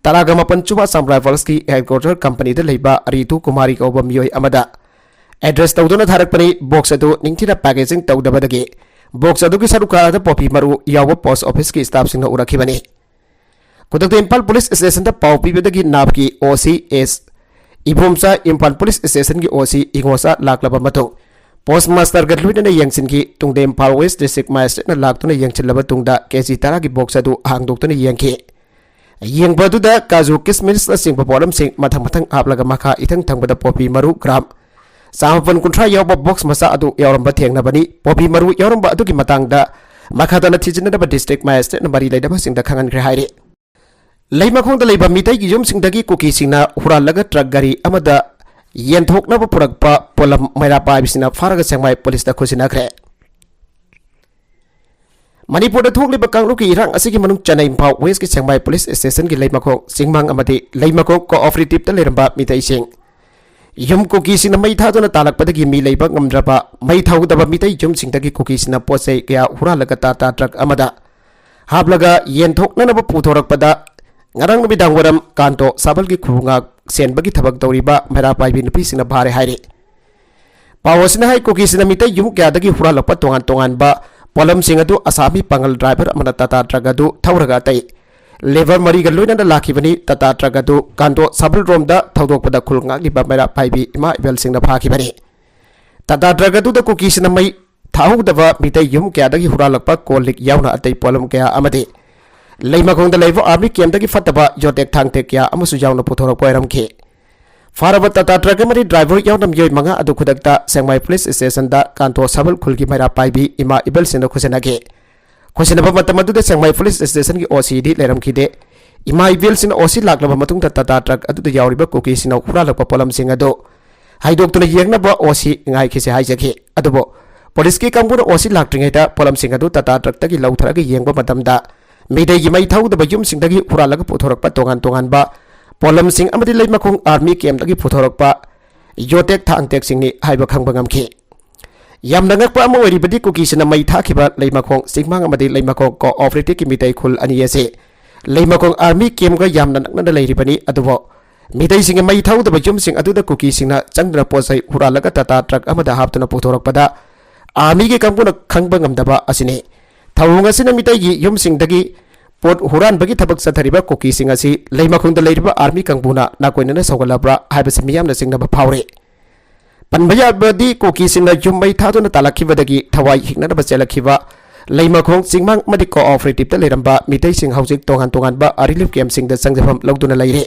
ꯇꯔꯥꯒ ꯃꯥꯄꯟ ꯁꯨꯕ ꯑꯁꯥꯝ ꯔꯥꯏꯐꯜꯁꯀꯤ ꯍꯦꯗꯀ꯭ꯋꯥꯇꯔ ꯀꯝꯄꯅꯤꯗ ꯂꯩꯕ ꯔꯤꯇꯨ ꯀꯨꯃꯥꯔꯤ ꯀꯧꯕ ꯃꯤꯑꯣꯏ ꯑꯃꯗ ꯑꯦꯗ꯭ꯔꯦꯁ ꯇꯧꯗꯨꯅ ꯊꯥꯔꯛꯄꯅꯤ꯫ ꯕꯣꯛꯁ ꯑꯗꯨ ꯅꯤꯡꯊꯤꯅ ꯄꯦꯀꯦꯖꯤꯡ ꯇꯧꯗꯕꯗꯒꯤ ꯕꯣꯛꯁ ꯑꯗꯨꯒꯤ ꯁꯔꯨꯛ ꯈꯔꯗ ꯄꯣꯄꯤ ꯃꯔꯨ ꯌꯥꯎꯕ ꯄꯣꯁ ꯑꯣꯐꯤꯁꯀꯤ ꯁ꯭ꯇꯥꯐꯁꯤꯡꯅ ꯎꯔꯛꯈꯤꯕꯅꯤ꯫ ꯈꯨꯗꯛꯇ ꯏꯝꯐꯥꯜ ꯄꯨꯂꯤꯁ ꯁ꯭ꯇꯦꯁꯟꯗ ꯄꯥꯎ ꯄꯤꯕꯗꯒꯤ ꯅꯥꯞꯀꯤ OC ꯑꯦꯁ ꯏꯕꯣꯝꯆꯥ, ꯏꯝꯐꯥꯜ ꯄꯨꯂꯤꯁ ꯁ꯭ꯇꯦꯁꯟꯒꯤ OC ꯏꯉꯣꯆꯥ ꯂꯥꯛꯂꯕ ꯃꯇꯨꯡ ꯄꯣꯁ ꯃꯥꯁꯇꯔꯒ ꯂꯣꯏꯅꯅ ꯌꯦꯡꯁꯤꯟꯈꯤ꯫ ꯇꯨꯡꯗ ꯏꯝꯐꯥꯜ ꯋꯦꯁ ꯗꯤꯁꯇ꯭ꯔꯤꯛ ꯃꯦꯖꯤꯁꯇ꯭ꯔꯦꯠꯅ ꯂꯥꯛꯇꯨꯅ ꯌꯦꯡꯁꯤꯜꯂꯕ ꯇꯨꯡꯗ ꯀꯦꯖꯤ ꯇꯔꯥꯒꯤ ꯕꯣꯛꯁ ꯑꯗꯨ ꯍꯥꯡꯗꯣꯛꯇꯨꯅ ꯌꯦꯡꯈꯤ꯫ ꯌꯦꯡꯕ ꯑꯗꯨꯗ ꯀꯥꯖꯨ, ꯀꯤꯁꯃꯤꯁꯅꯆꯤꯡꯕ ꯄꯣꯠꯂꯝꯁꯤꯡ ꯃꯊꯪ ꯃꯊꯪ ꯍꯥꯞꯂꯒ ꯃꯈꯥ ꯏꯊꯪ ꯊꯪꯕꯗ ꯄꯣꯄꯤ ꯃꯔꯨ ꯒ꯭ꯔꯥꯝ ꯆꯥꯃꯥꯄꯟ ꯀꯨꯟꯊ꯭ꯔꯥ ꯌꯥꯎꯕ ꯕꯣꯛꯁ ꯃꯆꯥ ꯑꯗꯨ ꯌꯥꯎꯔꯝꯕ ꯊꯦꯡꯅꯕꯅꯤ꯫ ꯄꯣꯄꯤ ꯃꯔꯨ ꯌꯥꯎꯔꯝꯕ ꯑꯗꯨꯒꯤ ꯃꯇꯥꯡꯗ ꯃꯈꯥ ꯇꯥꯅ ꯊꯤꯖꯤꯟꯅꯅꯕ ꯗꯤꯁꯇ꯭ꯔꯤꯛ ꯃꯦꯖꯤꯁꯇ꯭ꯔꯦꯠꯅ ꯃꯔꯤ ꯂꯩꯅꯕꯁꯤꯡꯗ ꯈꯪꯍꯟꯈ꯭ꯔꯦ ꯍꯥꯏꯔꯤ꯫ ꯂꯩꯃꯈꯣꯡꯗ ꯂꯩꯕ ꯃꯤꯇꯩꯒꯤ ꯌꯨꯝꯁꯤꯡꯗꯒꯤ ꯀꯨꯀꯤꯁꯤꯡꯅ ꯍꯨꯔꯥꯜꯂꯒ ꯇ꯭ꯔꯛ ꯒꯥꯔꯤ ꯑꯃꯗ ꯌꯦꯟꯊꯣꯛꯅꯕ ꯄꯨꯔꯛꯄ ꯄꯣꯠꯂꯝ ꯃꯩꯔꯥ ꯄꯥꯏꯕꯁꯤꯅ ꯐꯥꯔꯒ ꯁꯦꯛꯃꯥꯏ ꯄꯨꯂꯤꯁꯇ ꯈꯨꯠꯁꯤꯟꯅꯈ꯭ꯔꯦ꯫ ꯃꯅꯤꯄꯨꯔꯗ ꯊꯣꯛꯂꯤꯕ ꯀꯥꯡꯂꯨꯞꯀꯤ ꯏꯔꯥꯡ ꯑꯁꯤꯒꯤ ꯃꯅꯨꯡ ꯆꯟꯅ ꯏꯝꯐꯥꯜ ꯋꯦꯁꯀꯤ ꯁꯦꯛꯃꯥꯏ ꯄꯨꯂꯤꯁ ꯁ꯭ꯇꯦꯁꯟꯒꯤ ꯂꯩꯃꯈꯣꯡ ꯆꯤꯡꯃꯥꯡ ꯑꯃꯗꯤ ꯂꯩꯃꯈꯣꯡ ꯀꯣꯑꯣꯄꯔꯦꯇꯤꯚꯇ ꯂꯩꯔꯝꯕ ꯃꯤꯇꯩꯁꯤꯡ ꯌꯨꯝ ꯀꯨꯀꯤꯁꯤꯡꯅ ꯃꯩ ꯊꯥꯗꯨꯅ ꯇꯥꯜꯂꯛꯄꯗꯒꯤ ꯃꯤ ꯂꯩꯕ ꯉꯝꯗ꯭ꯔꯕ ꯃꯩ ꯊꯧꯗꯕ ꯃꯤꯇꯩ ꯌꯨꯝꯁꯤꯡꯗꯒꯤ ꯀꯨꯀꯤꯁꯤꯡꯅ ꯄꯣꯠ ꯆꯩ ꯀꯌꯥ ꯍꯨꯔꯥꯜꯂꯒ ꯇꯥꯇꯥ ꯇ꯭ꯔꯛ ꯑꯃꯗ ꯍꯥꯞꯂꯒ ꯌꯦꯟꯊꯣꯛꯅꯅꯕ ꯄꯨꯊꯣꯔꯛꯄꯗ ꯉꯔꯥꯡ ꯅꯨꯃꯤꯗꯥꯡ ꯋꯥꯏꯔꯝ ꯀꯥꯟꯇꯣ ꯁꯥꯕꯜꯒꯤ ꯈꯨꯜꯉꯥꯛ ꯁꯦꯟꯕꯒꯤ ꯊꯕꯛ ꯇꯧꯔꯤꯕ ꯃꯩꯔꯥ ꯄꯥꯏꯕꯤ ꯅꯨꯄꯤꯁꯤꯡꯅ ꯐꯥꯔꯦ ꯍꯥꯏꯔꯤ꯫ ꯄꯥꯎ ꯑꯁꯤꯅ ꯍꯥꯏ, ꯀꯨꯀꯤꯁꯤꯡꯅ ꯃꯤꯇꯩ ꯌꯨꯝ ꯀꯌꯥꯗꯒꯤ ꯍꯨꯔꯥꯜꯂꯛꯄ ꯇꯣꯉꯥꯟ ꯇꯣꯉꯥꯟꯕ ꯄꯣꯠꯂꯝꯁꯤꯡ ꯑꯗꯨ ꯑꯁꯥꯃꯤ ꯄꯥꯡꯒꯜ ꯗ꯭ꯔꯥꯏꯚꯔ ꯑꯃꯅ ꯇꯥꯇꯥ ꯇ꯭ꯔꯛ ꯑꯗꯨ ꯊꯧꯔꯒ ꯑꯇꯩ ꯂꯦꯕꯔ ꯃꯔꯤꯒ ꯂꯣꯏꯅꯅ ꯂꯥꯛꯈꯤꯕꯅꯤ꯫ ꯇꯥꯇꯥ ꯇ꯭ꯔꯛ ꯑꯗꯨ ꯀꯥꯟꯗꯣ ꯁꯥꯕꯜ ꯔꯣꯝꯗ ꯊꯧꯗꯣꯛꯄꯗ ꯈꯨꯜ ꯉꯥꯛꯂꯤꯕ ꯃꯩꯔꯥ ꯄꯥꯏꯕꯤ ꯏꯃꯥ ꯏꯕꯦꯜꯁꯤꯡꯅ ꯐꯥꯈꯤꯕꯅꯤ꯫ ꯇꯥꯇꯥ ꯇ꯭ꯔꯛ ꯑꯗꯨꯗ ꯀꯨꯀꯤꯁꯤꯡꯅ ꯃꯩ ꯊꯥꯍꯧꯗꯕ ꯃꯤꯇꯩ ꯌꯨꯝ ꯀꯌꯥꯗꯒꯤ ꯍꯨꯔꯥꯜꯂꯛꯄ ꯀꯣꯜ ꯂꯤꯛ ꯌꯥꯎꯅ ꯑꯇꯩ ꯄꯣꯠꯂꯝ ꯀꯌꯥ ꯑꯃꯗꯤ ꯂꯩꯃꯈꯣꯡꯗ ꯂꯩꯕ ꯑꯥꯔꯃꯤ ꯀꯦꯝꯗꯒꯤ ꯐꯠꯇꯕ ꯌꯣꯇꯦꯛ ꯊꯥꯡꯇꯦꯛ ꯀꯌꯥ ꯑꯃꯁꯨ ꯌꯥꯎꯅ ꯄꯨꯊꯣꯔꯛꯄ ꯑꯣꯏꯔꯝꯈꯤ꯫ ꯐꯥꯔꯕ ꯇꯥꯇꯥ ꯇ꯭ꯔꯛ ꯑꯃꯗꯤ ꯗ꯭ꯔꯥꯏꯚꯔ ꯌꯥꯎꯅ ꯃꯤꯑꯣꯏ ꯃꯉꯥ ꯑꯗꯨ ꯈꯨꯗꯛꯇ ꯁꯦꯛꯃꯥꯏ ꯄꯨꯂꯤꯁ ꯁ꯭ꯇꯦꯁꯟꯗ ꯀꯥꯟꯇꯣ ꯁꯥꯕꯜ ꯈꯨꯜꯒꯤ ꯃꯩꯔꯥ ꯄꯥꯏꯕꯤ ꯏꯃꯥ ꯏꯕꯦꯜꯁꯤꯡꯅ ꯈꯨꯠꯁꯤꯟꯅꯈꯤ꯫ ꯈꯨꯠꯁꯤꯟꯅꯕ ꯃꯇꯝ ꯑꯗꯨꯗ ꯁꯦꯛꯃꯥꯏ ꯄꯨꯂꯤꯁ ꯁ꯭ꯇꯦꯁꯟꯒꯤ ꯑꯣ ꯁꯤꯗꯤ ꯂꯩꯔꯝꯈꯤꯗꯦ꯫ ꯏꯃꯥ ꯏꯕꯦꯜꯁꯤꯡꯅ ꯑꯣ ꯁꯤ ꯂꯥꯛꯂꯕ ꯃꯇꯨꯡꯗ ꯇꯥꯇꯥ ꯇ꯭ꯔꯛ ꯑꯗꯨꯗ ꯌꯥꯎꯔꯤꯕ ꯀꯨꯀꯤꯁꯤꯡꯅ ꯍꯨꯔꯥꯜꯂꯛꯄ ꯄꯣꯠꯂꯝꯁꯤꯡ ꯑꯗꯨ ꯍꯥꯏꯗꯣꯛꯇꯨꯅ ꯌꯦꯡꯅꯕ ꯑꯣ ꯁꯤ ꯉꯥꯏꯈꯤꯁꯦ ꯍꯥꯏꯖꯈꯤ꯫ ꯑꯗꯨꯕꯨ ꯄꯨꯂꯤꯁꯀꯤ ꯀꯥꯡꯕꯨꯅ ꯑꯣ ꯁꯤ ꯂꯥꯛꯇ꯭ꯔꯤꯉꯩꯗ ꯄꯣꯠꯂꯝꯁꯤꯡ ꯑꯗꯨ ꯇꯥꯇꯥ ꯇ꯭ꯔꯛꯇꯒꯤ ꯂꯧꯊꯔꯒ ꯌꯦꯡꯕ ꯃꯇꯝꯗ ꯃꯤꯇꯩꯒꯤ ꯃꯩ ꯊꯧꯗꯕ ꯌꯨꯝꯁꯤꯡꯗꯒꯤ ꯍꯨꯔꯥꯜꯂꯒ ꯄꯨꯊꯣꯔꯛꯄ ꯇꯣꯉꯥꯟ ꯇꯣꯉꯥꯟꯕ ꯄꯣꯠꯂꯝꯁꯤꯡ ꯑꯃꯗꯤ ꯂꯩꯃꯈꯣꯡ ꯑꯥꯔꯃꯤ ꯀꯦꯝꯗꯒꯤ ꯄꯨꯊꯣꯔꯛꯄ ꯌꯣꯇꯦꯛ ꯊꯥꯡꯇꯦꯛꯁꯤꯡꯅꯤ ꯍꯥꯏꯕ ꯈꯪꯕ ꯉꯝꯈꯤ꯫ ꯌꯥꯝꯅ ꯉꯛꯄ ꯑꯃ ꯑꯣꯏꯔꯤꯕꯗꯤ ꯀꯨꯀꯤꯁꯤꯡꯅ ꯃꯩ ꯊꯥꯈꯤꯕ ꯂꯩꯃꯈꯣꯡ ꯆꯤꯡꯃꯥꯡ ꯑꯃꯗꯤ ꯂꯩꯃꯈꯣꯡ ꯀꯣꯑꯣꯄꯔꯦꯇꯤꯚꯀꯤ ꯃꯤꯇꯩ ꯈꯨꯜ ꯑꯅꯤ ꯑꯁꯤ ꯂꯩꯃꯈꯣꯡ ꯑꯥꯔꯃꯤ ꯀꯦꯝꯒ ꯌꯥꯝꯅ ꯅꯛꯅꯅ ꯂꯩꯔꯤꯕꯅꯤ꯫ ꯑꯗꯨꯕꯨ ꯃꯤꯇꯩꯁꯤꯡꯒꯤ ꯃꯩ ꯊꯧꯗꯕ ꯌꯨꯝꯁꯤꯡ ꯑꯗꯨꯗ ꯀꯨꯀꯤꯁꯤꯡꯅ ꯆꯪꯗꯨꯅ ꯄꯣꯠ ꯆꯩ ꯍꯨꯔꯥꯜꯂꯒ ꯇꯥꯇꯥ ꯇ꯭ꯔꯛ ꯑꯃꯗ ꯍꯥꯞꯇꯨꯅ ꯄꯨꯊꯣꯔꯛꯄꯗ ꯑꯥꯔꯃꯤꯒꯤ ꯀꯥꯡꯕꯨꯅ ꯈꯪꯕ ꯉꯝꯗꯕ ꯑꯁꯤꯅꯤ꯫ ꯊꯧꯑꯣꯡ ꯑꯁꯤꯅ ꯃꯤꯇꯩꯒꯤ ꯌꯨꯝꯁꯤꯡꯗꯒꯤ ꯄꯣꯠ ꯍꯨꯔꯥꯟꯕꯒꯤ ꯊꯕꯛ ꯆꯠꯊꯔꯤꯕ ꯀꯨꯀꯤꯁꯤꯡ ꯑꯁꯤ ꯂꯩꯃꯈꯣꯡꯗ ꯂꯩꯔꯤꯕ ꯑꯥꯔꯃꯤ ꯀꯥꯡꯕꯨꯅ ꯅꯥꯀꯣꯏꯅꯅ ꯁꯧꯒꯠꯂꯕ꯭ꯔꯥ ꯍꯥꯏꯕꯁꯤ ꯃꯤꯌꯥꯝꯅ ꯆꯤꯡꯅꯕ ꯐꯥꯎꯔꯤ꯫ ꯄꯟꯕ ꯌꯥꯕꯗꯤ ꯀꯨꯀꯤꯁꯤꯡꯅ ꯌꯨꯝ ꯃꯩ ꯊꯥꯗꯨꯅ ꯇꯥꯜꯂꯛꯈꯤꯕꯗꯒꯤ ꯊꯋꯥꯏ ꯍꯤꯡꯅꯅꯕ ꯆꯦꯜꯂꯛꯈꯤꯕ ꯂꯩꯃꯈꯣꯡ ꯆꯤꯡꯃꯥꯡ ꯑꯃꯗꯤ ꯀꯣꯑꯣꯄꯔꯦꯇꯤꯚꯇ ꯂꯩꯔꯝꯕ ꯃꯤꯇꯩꯁꯤꯡ ꯍꯧꯖꯤꯛ ꯇꯣꯉꯥꯟ ꯇꯣꯉꯥꯟꯕ ꯔꯤꯂꯤꯐ ꯀꯦꯝꯞꯁꯤꯡꯗ ꯆꯪꯖꯐꯝ ꯂꯧꯗꯨꯅ ꯂꯩꯔꯤ꯫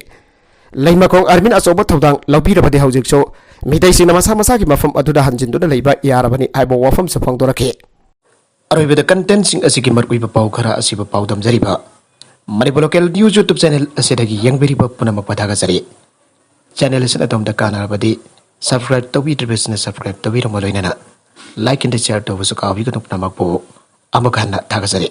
ꯂꯩꯃꯈꯣꯡ ꯑꯥꯔꯃꯤꯅ ꯑꯆꯧꯕ ꯊꯧꯗꯥꯡ ꯂꯧꯕꯤꯔꯕꯗꯤ ꯍꯧꯖꯤꯛꯁꯨ ꯃꯤꯇꯩꯁꯤꯡꯅ ꯃꯁꯥ ꯃꯁꯥꯒꯤ ꯃꯐꯝ ꯑꯗꯨꯗ ꯍꯟꯖꯤꯟꯗꯨꯅ ꯂꯩꯕ ꯌꯥꯔꯕꯅꯤ ꯍꯥꯏꯕ ꯋꯥꯐꯝꯁꯨ ꯐꯣꯡꯗꯣꯔꯛꯈꯤ꯫ ꯑꯔꯣꯏꯕꯗ ꯀꯟꯇꯦꯟꯁꯤꯡ ꯑꯁꯤꯒꯤ ꯃꯔꯨꯑꯣꯏꯕ ꯄꯥꯎ ꯈꯔ ꯑꯁꯤꯕꯨ ꯄꯥꯎꯗꯝꯖꯔꯤꯕ꯫ Manipur local news YouTube channel ꯑꯁꯤꯗꯒꯤ ꯌꯦꯡꯕꯤꯔꯤꯕ ꯄꯨꯝꯅꯃꯛꯄꯨ ꯊꯥꯒꯠꯆꯔꯤ꯫ ꯆꯦꯅꯦꯜ ꯑꯁꯤꯅ ꯑꯗꯣꯝꯗ ꯀꯥꯟꯅꯔꯕꯗꯤ ꯁꯕꯁꯀ꯭ꯔꯥꯏꯕ ꯇꯧꯕꯤꯗ꯭ꯔꯤꯕꯁꯤꯅ ꯁꯕꯁꯀ꯭ꯔꯥꯏꯕ ꯇꯧꯕꯤꯔꯝꯕ ꯂꯣꯏꯅꯅ ꯂꯥꯏꯛ ꯑꯦꯟ ꯁꯤꯌꯥꯔ ꯇꯧꯕꯁꯨ ꯀꯥꯎꯕꯤꯒꯅꯨ꯫ ꯄꯨꯝꯅꯃꯛꯄꯨ ꯑꯃꯨꯛ ꯍꯟꯅ ꯊꯥꯒꯠꯆꯔꯤ꯫